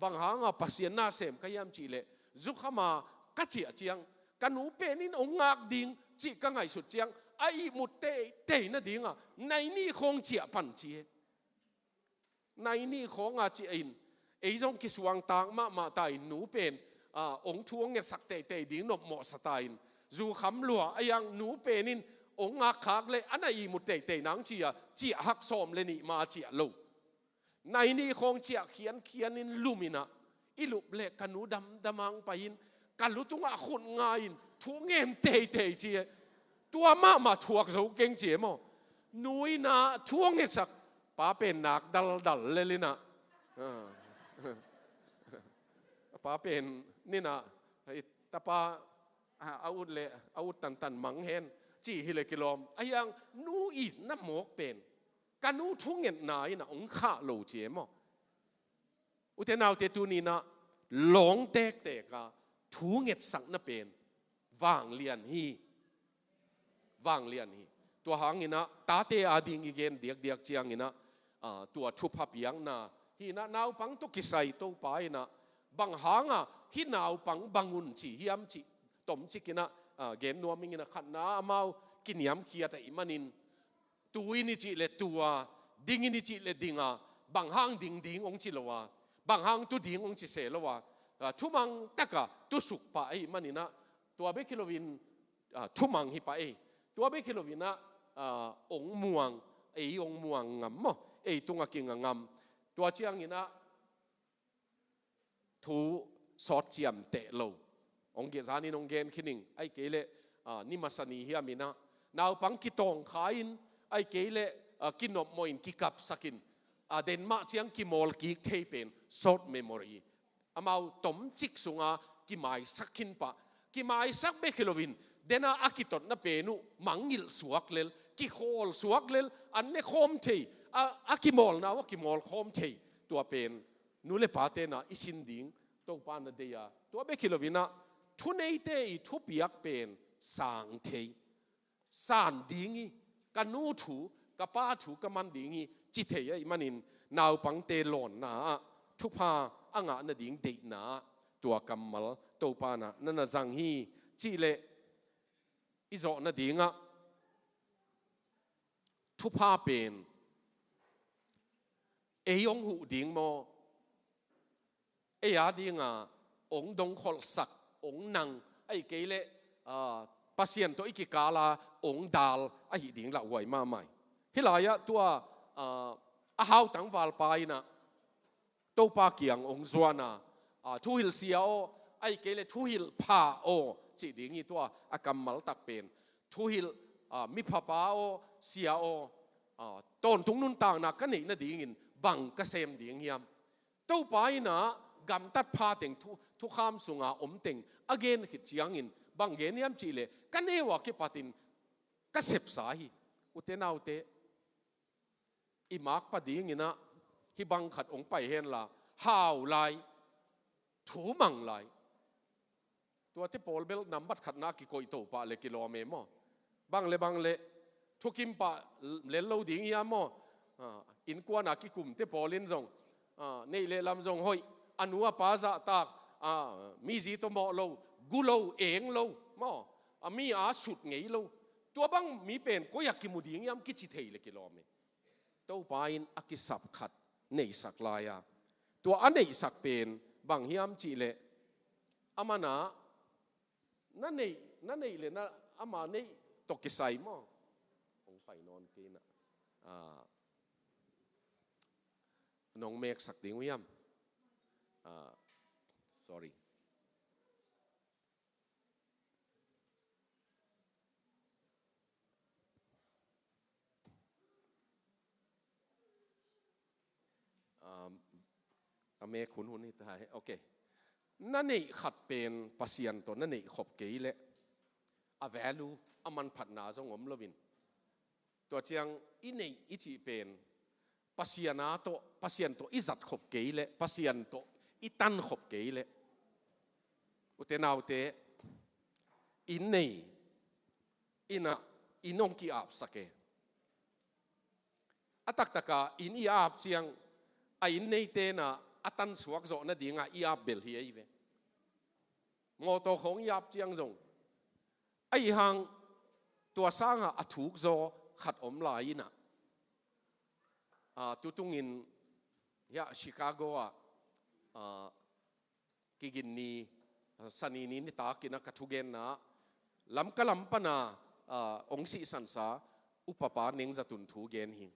bang hanga Pasian na sem ka hiam cih leh, zukham a ka ciah ciang, ka nu pen in hong ngak ding cih ka ngaihsut ciang, a ihmut teitei nading a, nai nih khawng ciah pan ci e. Nai nih khawng a ciah in, ei zong kisuangtak mahmah ta in, nu pen, ah, hong thu hong ngetsak teitei ding nopmawhsa ta in, zukham lua a, a yang nu pen in Ong ngak khak le a na ihmut teitei nang ci-a ciah hak sawm le nih ma ciah lo. Nai nih khawng ciah khiankhian in lum in ah, i lup le ka nu damdam ang pai in ka lu tungah khut nga in thu ngen teitei ci e. Tua mahmah thuak zo keng ci e maw. Nu in ah thu a ngetsak pa pen nak daldal lel in ah. Ah. Pa pen ni in ah, "Tapa, a, a ut le a ut tantan mang hen," ci hi le kilawm. Ahi hang nu i na mawk pen ka nu thungetna in ah ong khah lo ci e maw. Ute naute, tuni in ah lawng tektek a thungetsakna pen vanglian hi. Vanglian hi. Tua hang in ah tate a ding i gen diakdiak ciang in ah, ah, tua thupha piakna hi in ah, naupang tawh kisai Topa in ah bang hang a hih naupang bang un ci hiam cih tomcik in ah, ah, gen nuam ing in ah, khatna amau kiniamkhiat ahih manin, tu in i cih le tu a, ding in i cih le ding a, bang hang ding ding ong ci lo a, bang hang tu ding ong ci se lo a, ah, thumang tak a tu suk pah ahih manin ah, tua bek hi lo in, ah, thumang hi pah ei. Tua bek hi lo in ah, ah, ong muang, ei ong muang ngam maw, ei tung a kinga ngam. Tua ciang in ah thu sawt ciamteh lo. Ong gen, zan in ong gen khin ing, ahih kei leh, ah, ni masa ni hiam in ah, naupang kitawngkha in, ahih kei leh, ah, kinopmawh in kikapsak in, ah, den mah ciang kimawl kik thei pen short memory. Amau tomcik sung a kimaisak khin pah. Kimaisak bek hi lo in, den a a kitotna pen uh mangngilh suak lel, kikhawl suak lel, an ne khawm thei, a, a kimawlna uh a kimawl khawm thei. Tua pen nu le pate in ah i sin ding Topa in ah deih a. Tua bek hi lo in ah thuneite i thupiak pen sang thei, san ding hi, ka nu thu, ka pa thu ka man ding hi ci thei ahih manin, naupangte lawnna ah thupha a ngah nading deihna ah tua kammal Topa in ah na na zang hi. Cih leh i zawh nading ah thupha pen ei ong huh ding maw, ei a ding a ong dongkholhsak, ong nang, ahih kei leh, ah, Pasian tawh i kikal a ong dal ahih ding lauhuai mahmah hi. Hih lai ah tua, ah, a hau tangvalpa in ah Topa kiang ong zuan a, ah, thuhilh sia aw, ahih kei leh thuhilh pha aw cih ding hi. Tua a kammal tak pen thuhilh, ah, miphapa aw, sia aw, ah, tawntung nuntakna ka neih nadingin bang ka sem ding hiam? Topa in ah gamtat pha teng, thu, thukham sung a om teng a gen khit ciangin bang gen hiam cih leh, ka neu a kipat in ka sepsa hi. Ute naute, i makpa ding in ah hih bang khat ong pai hen la, hau lai, thu mang lai. Tuate pawl bel nambat khatna kikoih to pah le kilawm e maw. Bang le bang le thukim pah lel lo ding hiam maw. Ah, innkuan a kikumte pawl in zong, ah, neih le lam zong hoih, a nu a pa zahtak, ah, mizi tawh mawh lo, gu lo, eng lo maw, a mi a sut ngei lo. Tua bang mi pen koi a kimu ding hiam kici thei le kilawm e. Topa in a kisap khat neihsak lai a, tua a neihsak pen bang hiam cih leh, a man a na neih, na neih le na ama neih tawh kisai maw. Hong pai nawn kei in ah, ah, nong meksak ding uh hiam? Ah, sorry. Um, a mek hunhun hi ta hi. Ok. Na neih khat pen Pasian tawh na neih khop kei leh a value, a manphatna zong om lo in. Tua ciang i neih i cih pen Pasian a tawh, Pasian tawh i zat khop kei leh, Pasian tawh i tan khop kei leh, ute naute, inn nei in ah, inn hong ki-apsak e. A taktak a inn i ap ciang, a inn neite in ah a tan suak zawh nading a i ap bel hi ei ve. Mawtaw khawng i ap ciang zong, ahih hang tua sang a a thuk zaw khat om lai in ah, ah, tutungin hiah Chicago ah, ah, kigin ni, ah, Sani ni nitak in ah ka thugenna ah, Lamka lam pan a Aa, hong sihsansa upapa Neng Za Tun thu gen hi.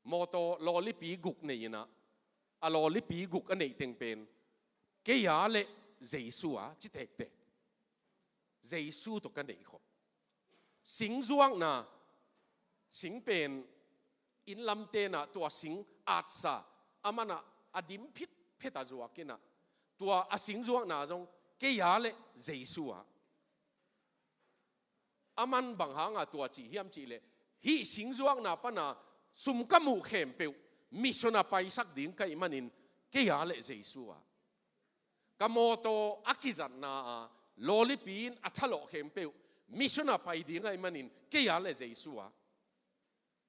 Mawtaw lawlipi guk nei inah, a lawlipi guk a neih teng pen kei a le Jesu a ci tektek. Jesu tawh ka neih khop. Singzuakna, sing pen inn lam tenah tua sing atsa, a manah a dim phitphet a zuak inah, tua a singzuakna zong kei a le Jesu a. A man bang hanga tua cih hiam cihleh, hih singzuakna pana sum ka muh khempeuh mission a paisak ding ka hih manin kei a le Jesu a. Ka mawtaw a kizatna a lawlipi in a thalawh khempeuh mission a pai ding a hih manin kei a le Jesu a.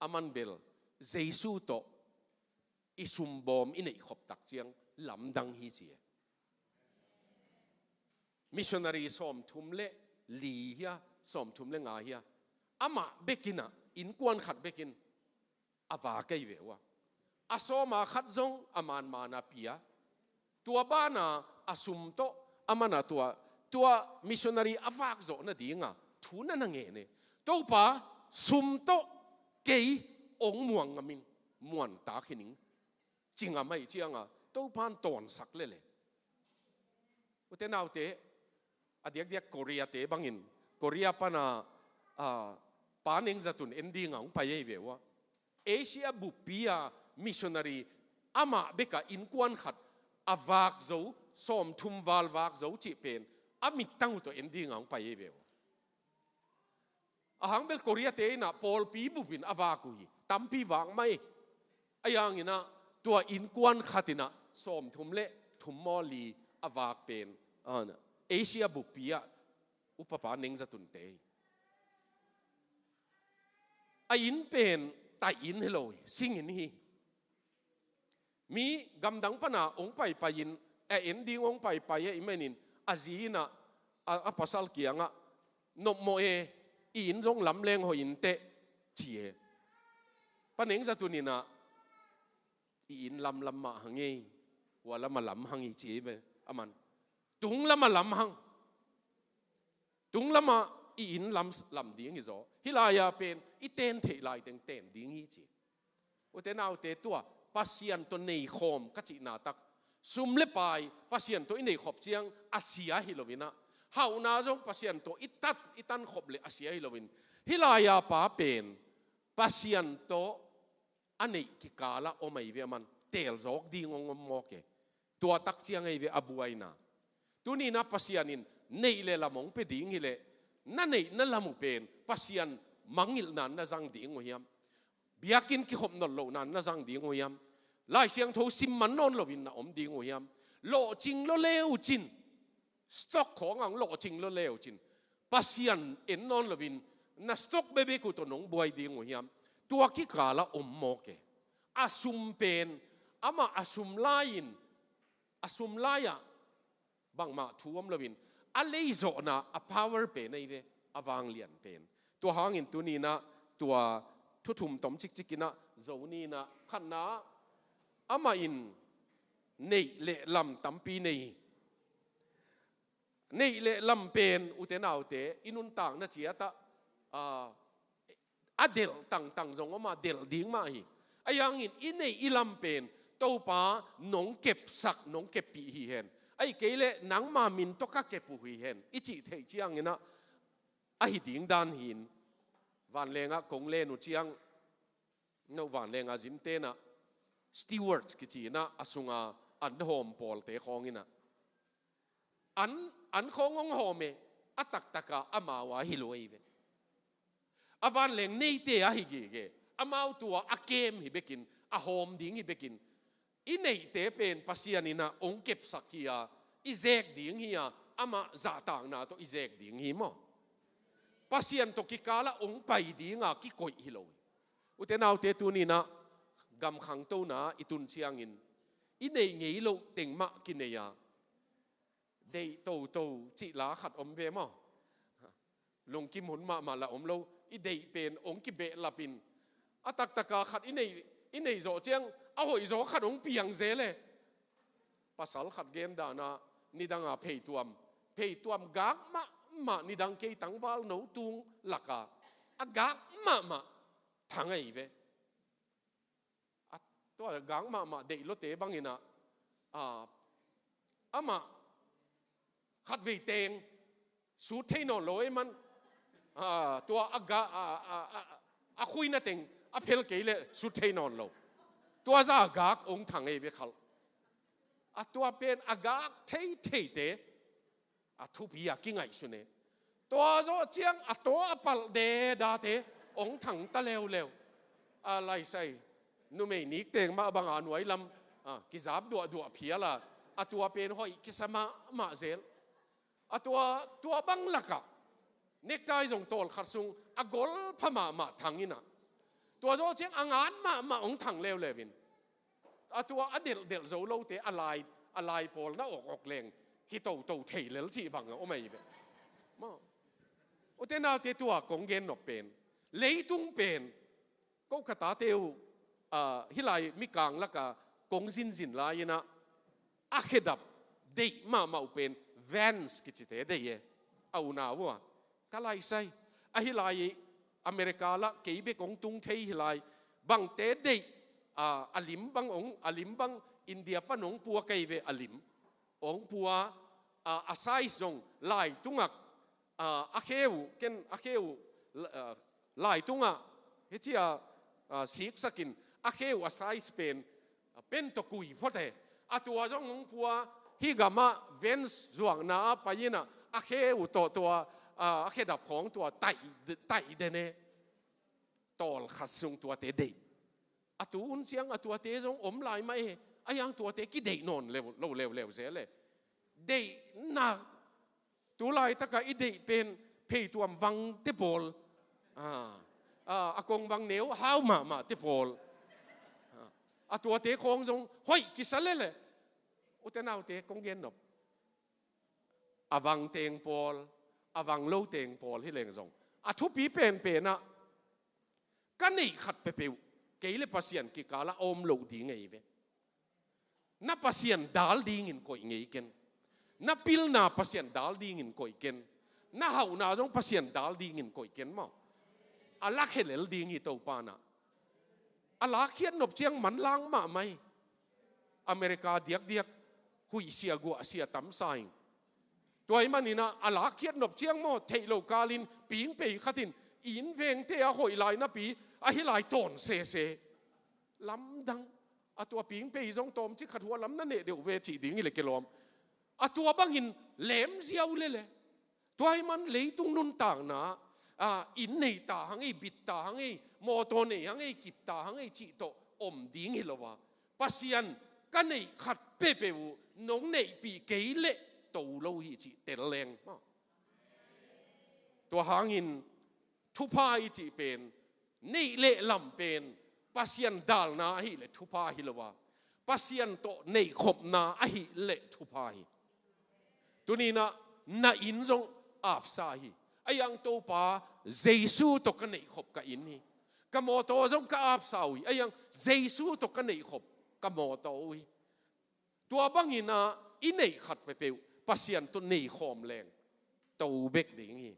A man bel Jesu tawh i sumbawm i neih khop tak ciang lamdang hi ci e. Missionary sawmthum le li hia, sawmthum le nga hia, amah bekinah innkuan khat bekin a vak ei ve uh a. A sawma khat zong a manmana pia. Tua bana a sum tawh a mana tua, tua missionary a vak zawh nadinga thu na na ngen e. Topa, sum tawh kei ong muang ngamin muantak hi ning. Ci ngam ahih cianga Topan tawnsak lele. Ute naute, a diakdiak Korea te bangin, Korea pana, a, Pa Neng Za Tun en dinga hong pai ei ve uh a. Asia buppi a missionary amah beka innkuan khat a vak zo, sawmthum val vak zo cih pen a mittang uh tawh en dinga hong pai ei ve uh a. Ahang bel Korea te inah pawlpi bupin a vak uh hi. Tampi vak mai. A yanginah tua innkuan khatinah sawmthum le thum maw li a vak pen, a, Asia buppi ah upapa Neng Za Tun te hi. A inn pen taih inn hi lo hi, sing inn hi. Mi gamdang pana hong paipai in, a en ding hong paipai ahih manin a zi inah a, a pasal kiangah, nopmawh e, i inn zong lamleng hoih inteh, ci e. Pa Neng Za Tun inah, i inn lamlam mah hang ei, hua lama lam hang ei ci e ve. A man, tung lama lam hang. Tung lama i inn lam, lam ding hi zaw. Hih lai-a pen i ten theih laiteng ten ding hi ci. Ute naute, tua Pasian tawh neikhawm ka cihna tak, sum le pai Pasian tawh i neihkhop ciang a sia hi loinah, hauhna zong Pasian tawh i tat i tankhop le a sia hi loin, hih lai-a pa pen Pasian tawh a neih kikalah om ahi ve, a man teelzawk ding hong om mawk e. Tua tak ciang ahi ve a buaina. Tuninah Pasian in neih le lam hong pia ding hileh, na neih na lam uh pen Pasian mangngilhna na zang ding uh hiam? Biakinn kikhop nawn lohna na zang ding uh hiam? Lai Siangtho sim man nawn loin na om ding uh hiam? Lawhcing lo leu cin, stock khawng ang lawhcing lo leu cin, Pasian en nawn loin na stock bebek uh tawh nong buai ding uh hiam? Tua kikalah om mawk e. A sum pen, amah a sum lai-in, a sum lai-ah bangmah thu om loin, a leizawhna a power pen ahi ve, a vanglian pen. Tua hangin tuninah tua thu thum tom cikcikinah zo ninah, khatna, amah in neih le lam tampi nei hi. Neih le lam pen, ute naute, i nuntakna ciatah, a, a delh tangtang zong om a, delh ding mah hi. Ahi hangin i neih i lam pen Topa nong kepsak, nong keppih hi hen. Ahih kei leh nangma min tawh ka kep uh hi hen i cih theih cianginah, ahi ding dan hi-in, vanlengah kong len uh ciang, no vanlenga zin tenah stewards kici inah, a sunga an hawm pawlte khawnginah, an, an khawng hong hawm e, a taktaka amau a hi lo ahi ve. A vanleng neite ahi gige, amau tua a kem hi bekin, a hawm ding hi bekin, i neihte pen Pasian inah hong kepsak hi a, i zek ding hi a, amah zahtakna tawh i zek ding hi maw? Pasian tawh kikalah hong pai dinga kikoih hi lo. Ute naute, tuninah gam khangtona i tun ciangin, i neih ngei loh teng mah kinei a, deih toto cih la khat om ve maw? Lungkim hun mahmah la om lo, i deih pen hong kibehlapin, a taktaka khat i neih, i neih zawh ciang a hoihzaw khat hong piang zel e. Pasal khat gen dana, nidanga pheituam, pheituam gak mah mah nidang kei tangval no tung laka a gak mahmah thang ahi ve. A tua gak mahmah deih lote bangin ah, a, amah khatvei teng sut thei nawn lo ei man, a, tua a ga, a, a, a, a khuina teng a phel kei leh sut thei nawn lo. Tua za a gak ong thang ei ve khalh. A tua pen a gak thei theite a thupi a kingaihsun e. Tua zawh ciang a taw a palh dedate ong thang ta leuleu. A laisai numei nik teng mah banga nuai lam, a, kizap duahduah phial a, a tua pen hoih kisa mahmah zel. A tua, tua bang lakah nektai zong tawlkhat sung a gol pha mahmah thang in ah, tua zawh ciang a ngat mahmah ong thang leuleu in, a tua a delhdelh zo lote a lai, a lai pawl na awkawk leng kitoto thei lel cih bang a om ahi ve. Maw, ute naute, tua kong gen nop pen, leitung pen, ko khatate uh, a, hih lai mikang laka kong zinzin lai in ah, a khedap deih mahmah uh pen Vans kicite deih e. A unau uh a, ka laisai, a hih lai America lah kei bek ong tung thei hih lai bangte deih, a, a lim bang ong, a lim bang India pan ong pua kei ve a lim. Ong pua, a, a size zong lai tungak, a, a kheu, ken a kheu, a, lai tungah hici a, a, siksakin a kheu a size pen, a, pen tawh kui phot e. A tua zong ong pua, hih gamah Vans zuakna ah pai in ah, a kheu tawh tua, a, a khedap khawng tua taih, taih den e. Tawlkhat sung tuate deih. A tu un ciang a tuate zong om lai mah e. A hiang tuate kideih nawn lo leuleu zel e. Deihnak, tu laitakah i deih pen pheituam vangte pawl, a, a, a kong vang neu hau mahmahte pawl, a, a tuate khawng zong hoih kisa lele. Ute naute, kong gen nop, a vang teng pawl, a vang lo teng pawl hi leng zong, a thupi penpen ah ka neih khat peuhpeuh kei le Pasian kikalah a om loh ding ahi ve. Na Pasian dal dingin koih ngei ken. Na pilna Pasian dal dingin koih ken. Na hauhna zong Pasian dal dingin koih ken maw. A lakhia lel ding hi Topa in ah. A lakkhiat nop ciang manlang mahmah hi. America diakdiak huihsia guahsia tamsa ing. Tua ahih manin ah a lakkhiat nop ciang maw, theih lo kalin pingpei khatin inn vengte a hoih lai napi a hih lai tawn sese. Lamdang. A tua pingpei zong tawmcik khat hua lam na neh deuh ve cih ding hi le kilawm. A tua bangin lemziau lele. Tua ahih man leitung nuntakna, a, inn nei ta hang ei, bit ta hang ei, mawtaw nei hang ei, kip ta hang ei cih tawh om ding hi lo a, Pasian ka neih khat peuhpeuh uh nong neihpih kei leh to lo hi cih tel leng. Tua hangin thupha i cih pen, neih le lam pen Pasian dalna ahih leh thupha hi lo a, Pasian tawh neihkhopna ahih leh thupha hi. Tuni in ah na inn zong apsa hi. A hiang Topa, Jesu tawh ka neihkhop ka inn hi. Ka mawtaw zong ka apsa uh hi. A hiang Jesu tawh ka neihkhop ka mawtaw uh hi. Tua bangin ah i neih khat peuhpeuh Pasian tawh neikhawm leng to bek ding hi.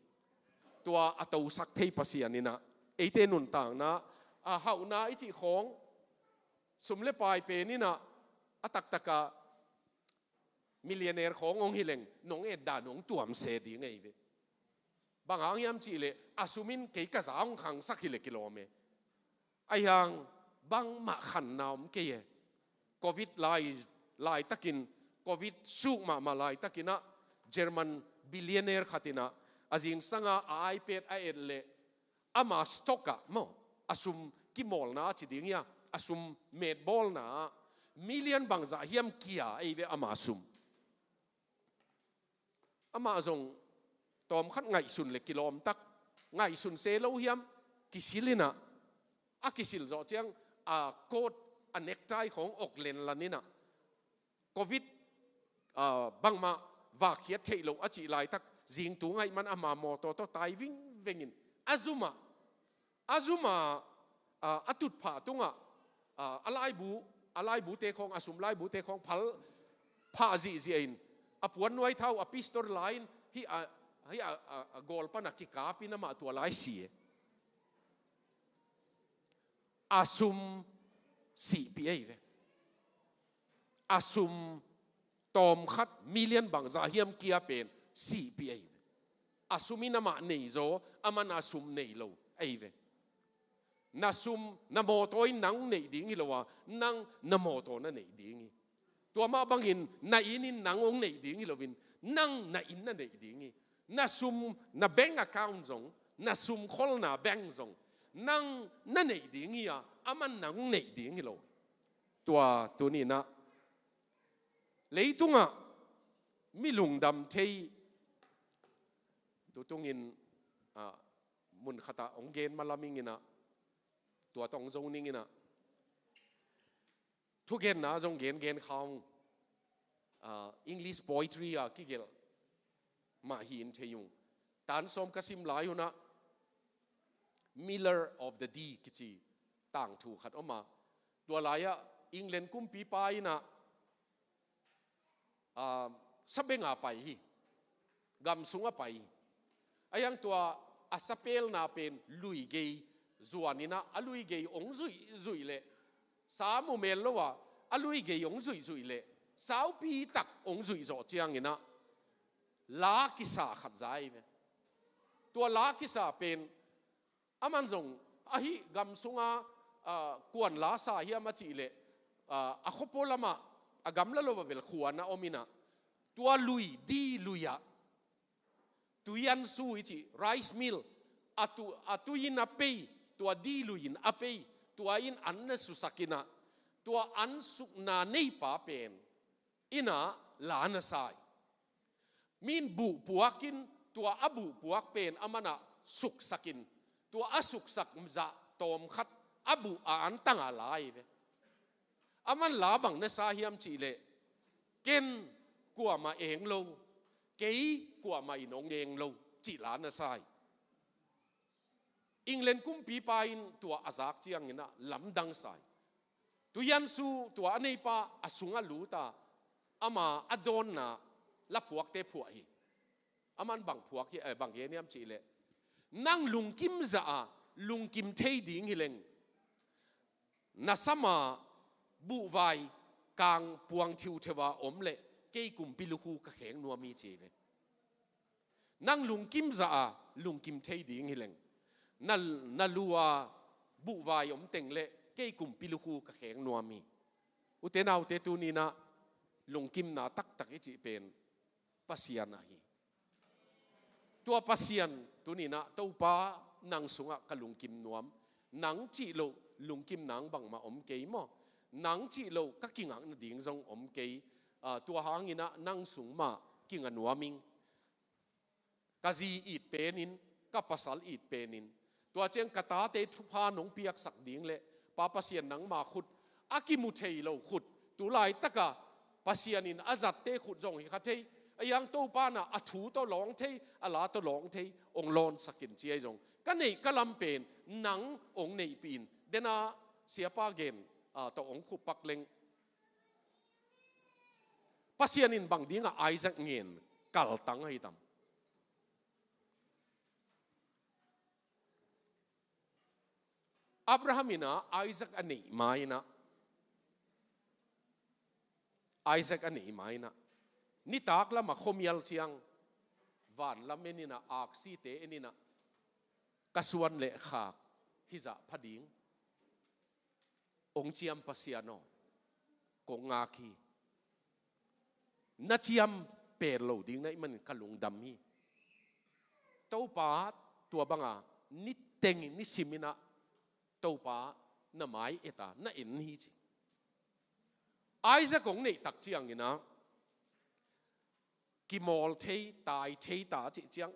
Tua a tosak thei Pasian in ah eite nuntakna, a, hauhna i cih khawng, sum le pai pen in ah a taktakah millionaire khawng hong hi leng nong etdan hong tuamse ding ahi ve. Bang hang hiam cih leh a sum in kei ka za hong khangsak hi leh kilawm e. A hiang bangmah khanna om kei e. Covid lai, laitakin, Covid suk mahmah laitakin ah German billionaire khat in ah a zingsanga a iPad a et leh ama stock ah maw, a sum kimawlna a ci ding hia, a sum metbawlna ah million bangzah hiam kia ahi ve ama sum. Amah zong tawmkhat ngaihsun le kilawmtak, ngaihsun se lo hiam, kisil in ah, a kisil zawh ciang a coat, a necktie khawng ok lenlan in ah, Covid, ah, bangmah vakkhiat theih loh a cih laitak, zingtung ahih man ama mawtaw tawh tai vingveng in a zum ah, a zum a, a, a tutphah tungah, a, a laibu, a laibute khawng, a sum laibute khawng phal phah zihziah in, a puannuai thau, a pistol la in, hih a, Ahi a, a, a gawl pana kikapin amah tua lai si e. A sum sihpih ei ve. A sum tawmkhat million bangzah hiam kia pen sihpih ei ve. A sum in amah nei zaw, aman a sum nei lo ei ve. Na sum, na mawtaw in nang neih ding hi lo a, nang na mawtaw na neih ding hi. Tua mah bangin na inn in nang hong neih ding hi loin, nang na inn na neih ding hi. Na sum, na bank account zong, na sum kholna bank zong, nang na neih ding hi a, aman nang neih ding hi lo. Tua tuninah leitungah mi lungdam thei, tutungin, ah, mun khatah hong gen malam inginah, tua tawh hong zo ninginah, thugenna zong gen gen kha ung. Ah, English poetry a kigelh mah hi in thei ung. Tan sawm ka sim lai hunah Miller of the Dee kici tangthu khat om a, tua lai-ah England kumpipa inah, ah, sabenga pai hi. Gam sungah pai hi. A hiang tua a sapelna pen luigei zuaninah, a luigei hong zuihzuih leh sa mu mel lo a, a luigei hong zuihzuih leh saupi tak hong zuih zawh cianginah la kisa khat za ei ve. Tua la kisa pen aman zong ahi gam sunga, ah, kuan la sa hiam a cih leh, ah, a khuapua lamah a gamla lo a bel khuan a om inah, tua lui, Dee lui-ah, tui an su i cih rice mill, a tu, a tui in a pei, tua Dee lui in a pei, tua in an na susak inah, tua an sukna neipa pen inah la na sa hi. Mi in buh puakin, tua a buh puak pen amanah suksakin, tua a suksak zah tawmkhat a buh a antanga la hi ve. Aman la bang na sa hiam cih leh, ken kuamah eng lo, kei kuamah in hong eng lo, cih la na sa hi. England kumpipa in tua a zak cianginah lamdang sa hi. Tui an su tua a neipa a sungah lut a, ama a dawnna la phuakte phuah hi. Aman bang phuak hi, eh, bang gen hiam cih leh, nang lungkim zah a lungkim thei ding hi leng, na sama buhvai kang puang thiutheu a om leh kei kumpi lukhu ka kheng nuam hi ci hi ve. Nang lungkim zah a lungkim thei ding hi leng, na, na lu a buhvai om teng leh kei kumpi lukhu ka kheng nuam hi. Ute naute, tuninah lungkimna taktak i cih pen Pasian ahi. Tua Pasian tuninah, Topa, nang sungah ka lungkim nuam. Nang cih loh lungkim nang bangmah om kei maw. Nang cih loh ka kingak nading zong om kei. Ah, tua hanginah nang sung mah kinga nuam ing. Ka zi it penin, ka pasal it penin, tua ciang ka tate thupha nong piaksak ding leh, Pa Pasian, nangma khut, a kimu thei lo khut, tu laitaka Pasian in a zatte khut zong hi kha thei, a hiang Topa na a thu tawh lawng thei, a la tawh lawng thei, hong lawnsakin ci ahi zong, ka neih ka lam pen nang hong neihpih in. Dena siapa gen, ah, tawh hong khupak leng, Pasian in bang dingah Isaac ngen kaltang ahi tam? Abraham inah Isaac a neih ma inah, Isaac a neih ma inah, nitak lamah khuamial ciang vanlam en inah, aksite en inah, ka suan le khak hizah pha ding. Hong ciam Pasian aw, kong ngak hi. Na ciam pel lo ding na hih manin ka lungdam hi. Topa, tua banga niteng nisim inah Topa na mai eta na en hi ci. Isaac hong neih tak cianginah kimawl thei, tai thei ta cih ciang,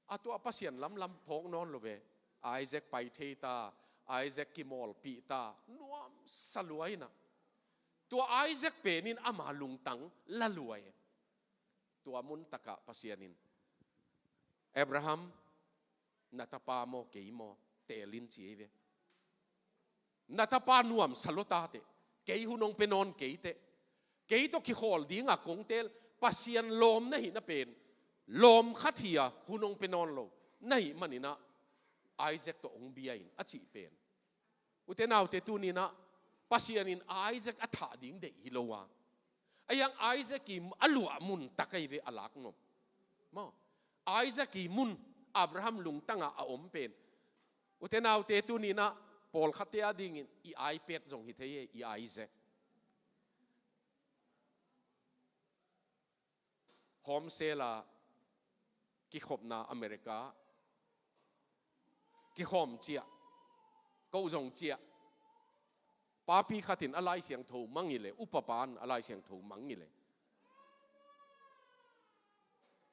a tua Pasian lamlam phawk nawn lo ve. Isaac pai thei ta, Isaac kimawlpih ta, nuamsa lua inah. Tua Isaac penin ama lungtang la lua e. Tua mun takah Pasian in, Abraham, na tapa maw, kei maw, teel in ci ei ve. Na tapa nuamsa lua ta teh, kei hun hong pia nawn kei teh, kei tawh kikhawl dinga kong teel, Pasian lawm na hihna pen lawm khat hi a hun hong pia nawn lo na hih manin ah Isaac tawh hong bia in a cih pen, ute naute, tuni-in ah Pasian in Isaac a thah ding deih hi lo a, a hiang Isaac i a luah mun tak ahi ve a lak nop. Maw, Isaac i mun, Abraham lungtang ah a om pen, ute naute, tuni-in ah pawlkhatte a dingin i iPad zong hi thei e, i Isaac. Home cell a kikhopna America, kikhawm ciah, ko zong ciah, papi khat in a Lai Siangtho mang hi leh, upapa in a Lai Siangtho mang hi leh,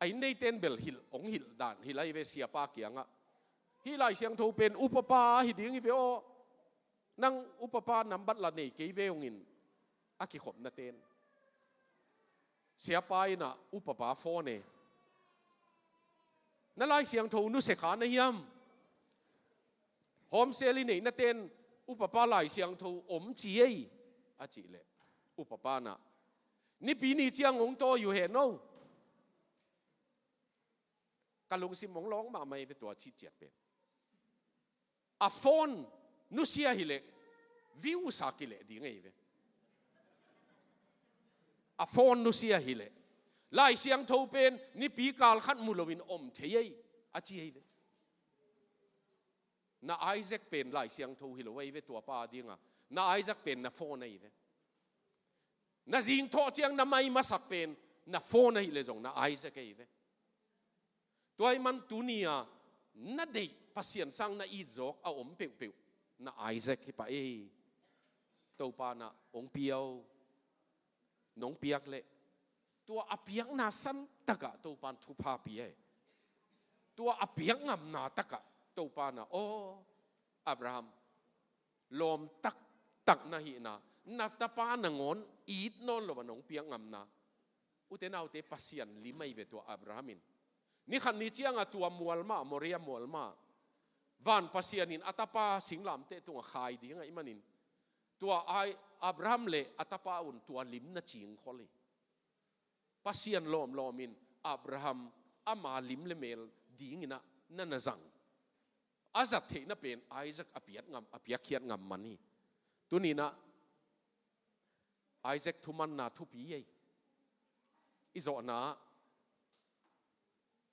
a inn neite in bel hilh, hong hilh dan hilh ahi ve, siapa kiangah, hih Lai Siangtho pen upapa hi ding hi ve aw, nang upapa nambat la nei kei ve, hong in a kikhopnate in. Siapa in ah upapa phone e, na Lai Siangtho nusia kha na hiam? Home cell i neihnate in upapa Lai Siangtho om ci ei, a cih leh, upapa in ah, nipi ni ciang hong tawi uh hen aw. Ka lungsim hong lawng mahmah hi ve tua cih ciat pen. A phone nusia hi leh, view sa kileh ding ahi ve. A phone nusia hi leh, Lai Siangtho pen nipi kal khat mu loin om thei ei, a ci ahi ve. Na Isaac pen Lai Siangtho hi lo ahi ve, tuapa a dingah na Isaac pen na phone ahi ve. Na zingthawh ciang na mai masak pen na phone ahih leh zong na Isaac ahi ve. Tua ahih man tuni-a na deih Pasian sang na it zawk a om peuhpeuh na Isaac hi pah ei. Topa in ah hong pia aw. Nong piak leh, tua a piakna santakah Topa in thupha pia ei. Tua a piak ngamna takah Topa in ah, aw Abraham, lawm taktak na hihna, na tapa nangawn it nawn lo a nong piak ngamna. Ute naute, Pasian lim ahi ve tua Abraham in. Ni khat ni ciangah tua mual mah, Moria mual mah, van Pasian in a tapa singlamteh tungah khai ding ahih manin, tua ai Abraham le a tapa un tua lim na cingkhol hi. Pasian lawmlawm in Abraham ama lim le mel dingin ah na na zang. A zat theihna pen Isaac a piak ngam, a piakkhiat ngam man hi. Tuni-in ah Isaac thumanna thupi ei. I zawhna ah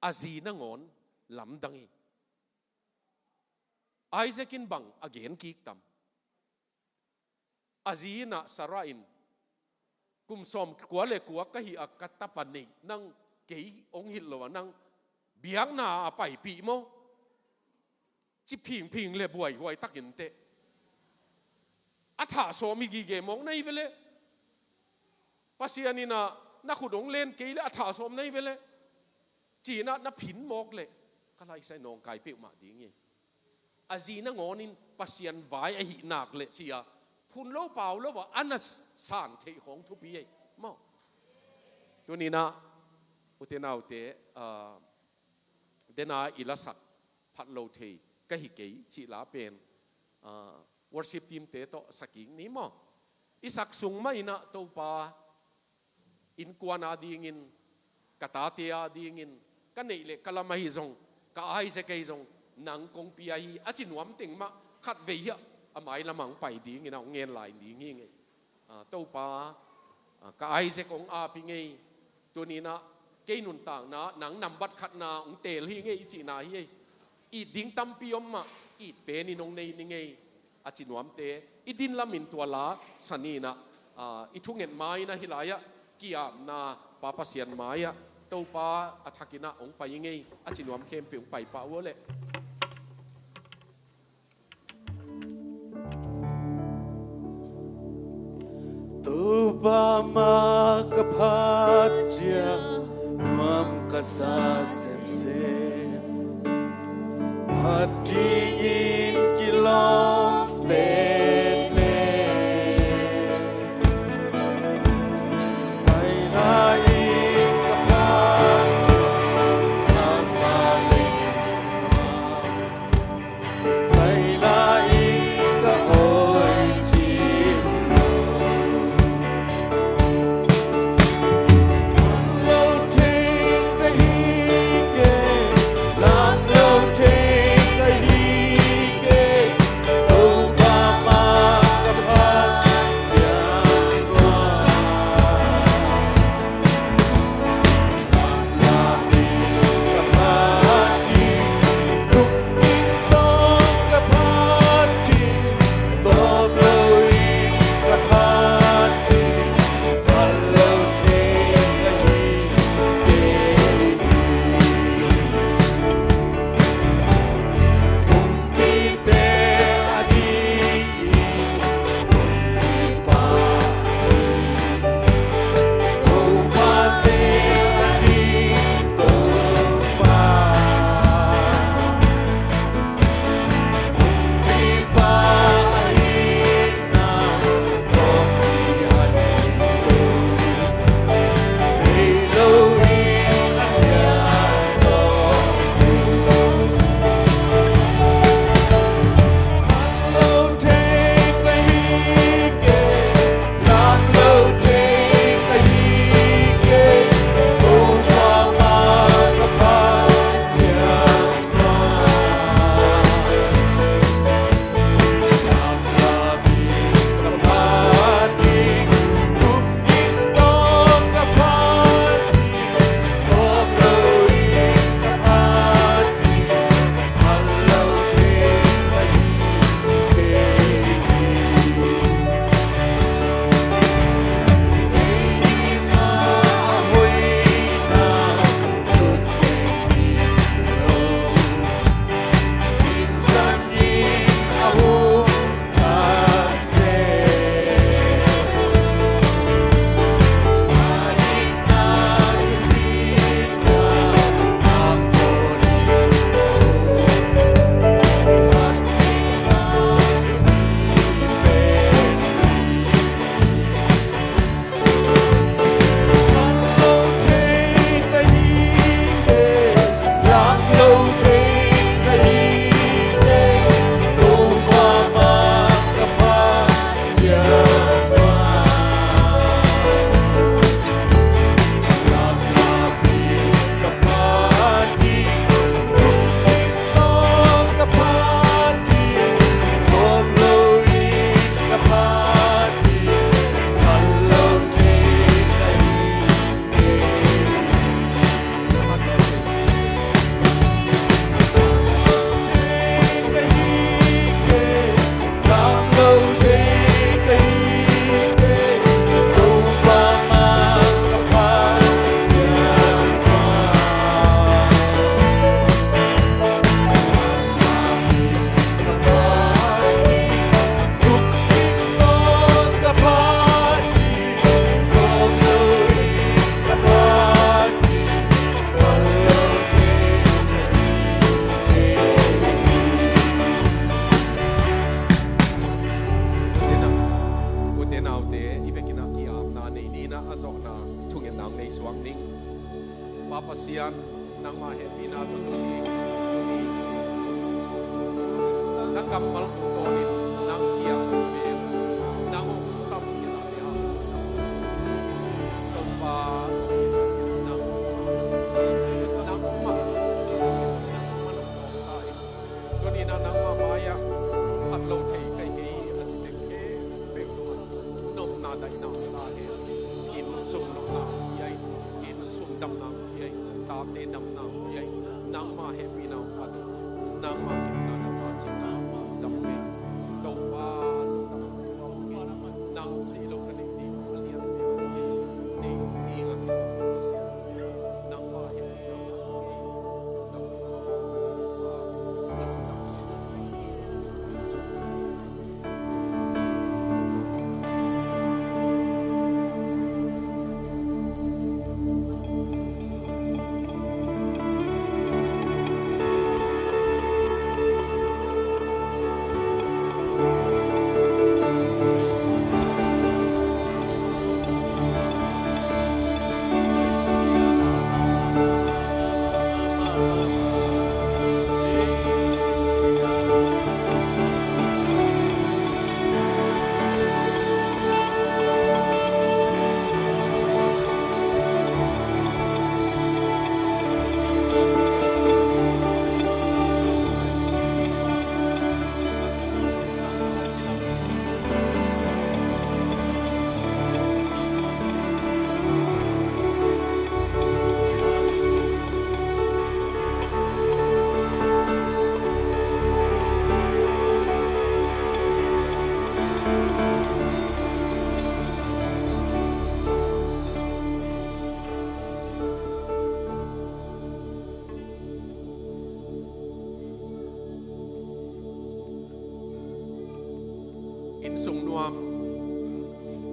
a zi nangawn lamdang hi. Isaac in bang a gen kik tam? A zi in ah Sarah in, kum sawmkua le kua ka hih a ka tapa neih nang kei hong hilh lo a nang biakna a paipih maw? Ci phingphing le buaihuai takin teh. A thah sawm hi gige mawk na hi ve leh. Pasian in ah na khut hong len kei leh a thah sawm na hi ve leh. Ci-in ah na phin mawk leh ka laisai nawngkai peuhmah ding hi. A zi nangawn in Pasian vai ahih nak leh ci-a phun lo pau lo a a na san theih khawng thupi ei maw? Tuni-in ah ute naute, ah, dena i lasak phat lo thei ka hi kei cih la pen, ah, worship team te tawh sa kik ni maw? I sak sung mah in ah Topa, innkuan a dingin, ka tate a dingin, ka neih le ka lam ahi zong, ka Isaac ahi zong nang kong pia hi a ci nuam teng mah khatvei hiah a mailam ah hong pai dingin ah hong ngen lai ding hi ing ei. Ah, Topa, ah, ka Isaac hong ap ing ei. Tuni-in ah kei nuntakna ah nang nambat khatna hong teel hi ing ei i cihna hi ei. It ding tampi om mah, it penin hong nei ning ei, a ci nuamte i din lamin tua la sa ni-in ah, ah, i thunget mai-in ah hih lai-ah ki-apna Pa Pasian mai-ah Topa a thakin ah hong pai ing ei, a ci nuam khempeuh hong pai pah uh leh. Topa mah ka phat ciang nuam ka sa semsem, phat dingin kilawm pen leh. Sai lai-in ka phat ciang sasa leng nuam. Kammal tungtawnin nang kiang hong bel, nang hong sam hi zah le a, Topa, nang, nangmah, nangmah nong tawng ta in. Tuni-in ah nangmah mai-ah phat lo thei ka hi kei a ci teng khempeuh tungah nopna daihna hong la hen. Inn sung nopna hong pia in, inn sung damna hong pia in, tate damna hong pia in, nangmah hehpihna hong pan in, nangmah kepna, nangmah cinna hong dam ve. Topa, lungdam, nang cih lo ka neih ding a lian, neih ding a kipan, nangmah hehpihna hong pan in. Innsung nuam,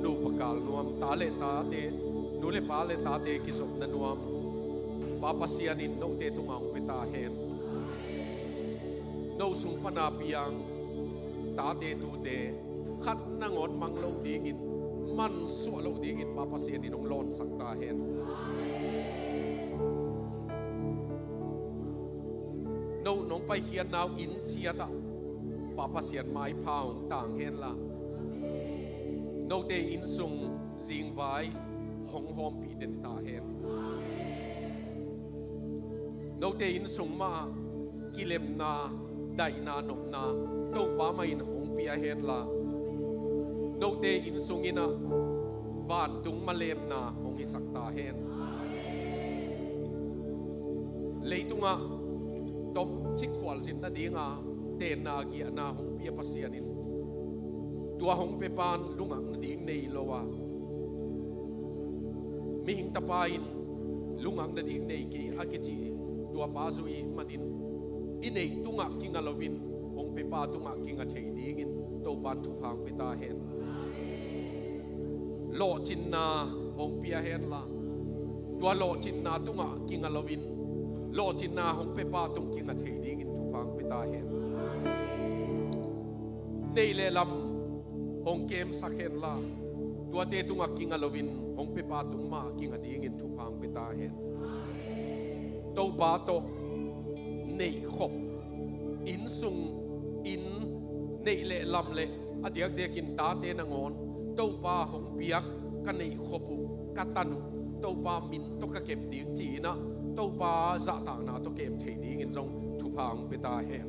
nupa kal nuam, ta le tate, nu le pa le tate kizopna nuam, Pa Pasian in note tungah hong pia ta hen. No sung pana piang tate tute khat nangawn mang lo dingin, mansuah lo dingin Pa Pasian in hong lawnsak ta hen. No nong paikhiatna uh inn ciat ah Pa Pasian maipha hong tang henla, note innsung zingvai hong hawmpih den ta hen. Note innsung mah ah kilemna, daihna, nopna Topa mah in hong pia henla, note innsung in ah vantung malemna hong hisak ta hen. Leitungah tomcik khualzin nadinga tenna, giahna hong pia Pasian in, tua hong pia pan lungak nading nei lo a, mihing tapa in lungak nading nei kei a kici tua pa zui manin, i neih tungah kinga loin hong pia pa tungah kinga thei dingin Topa in thupha hong pia ta hen. Lawhcinna hong pia henla, tua lawhcinna tungah kinga loin lawhcinna hong pia pa tung kinga thei dingin thupha hong pia ta hen. Neih le lam hong kemsak henla, tuate tungah kinga loin hong pia pa tung mah kinga dingin thupha hong pia ta hen. Topa tawh neihkhop, innsung, inn, neih le lam le a diakdiakin tate nangawn Topa hong piak ka neihkhop uh, ka tan uh Topa min tawh ka kem ding ci-in ah Topa zahtakna tawh kem thei dingin zong thupha hong pia ta hen.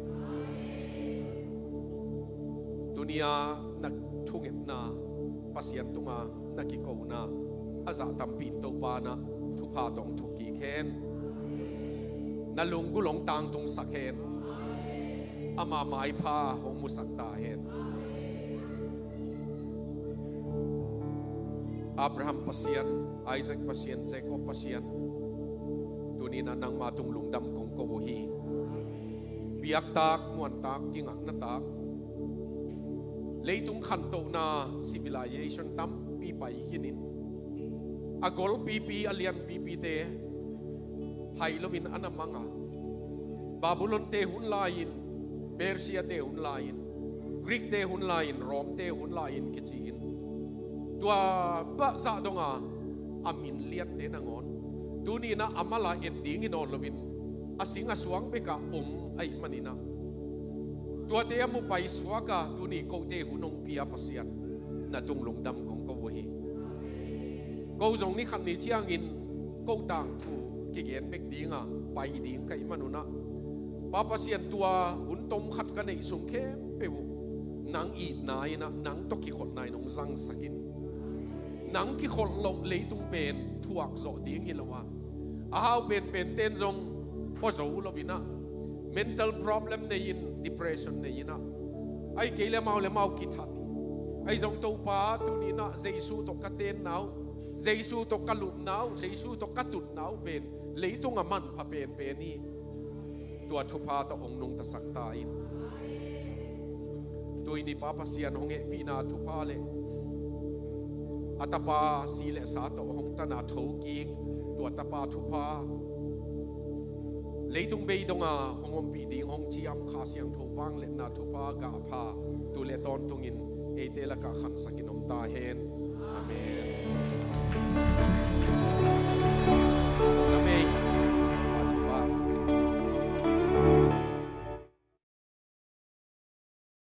Tuni-a na thungetna, Pasian tunga na kikona a zah tampi in Topa in ah thupha tawh hong thuk kik hen. Na lunggulh hong tangtungsak hen. Ama maipha hong musak ta hen. Abraham Pasian, Isaac Pasian, Jacob Pasian, tuni-in ah nangma tung lungdam kong ko uh hi. Biaktak, muantak, kingaknatak, leitung khantohna civilization tampi pai khinin, a golpipi, a lianpipite hai loin a na mang a, Babylonte hun lai-in, Persiate hun lai-in, Greekte hun lai-in, Romte hun lai-in kici-in, tua bangzah donga a min liante nangawn tuni-in ah a mal ah et ding hi nawn loin, a sing a suang bekah om ahih manin ah, Tuate a mu paisuak a tuni kote hun hong pia Pasian, na tung lungdam kong ko uh hi. Ko zong ni khat ni ciangin ko tangthu kigen bek dinga pai ding ka hih manun ah, Pa Pasian, tua hun tom khat ka neih sung khempeuh uh nang itna in ah, nang tawh kikholhna in hong zangsak in. Nang kikholh loh leitung pen thuak zawh ding hi lo a, a hau penpen ten zong pua zo lo in ah, mental problem nei in, depression nei in ah, ahih kei leh amau leh amau kithat hi. Ahi zong Topa, tuni in ah Jesu tawh ka tenna uh, Jesu tawh ka lupna uh, Jesu tawh ka tutna uh pen leitung a manpha penpen hi. Tua thupha tawh hong nungtasak ta in. Tuni Pa Pasian, hong hehpihna thupha leh a Tapa si leh sa tawh hong tana thokik tua Tapa thupha, leitung bei donga hong ompih ding hong ciam Kha Siangtho vangliatna thupha gahpha tu leh tawntungin eite lakah khansakin om ta hen. Amen.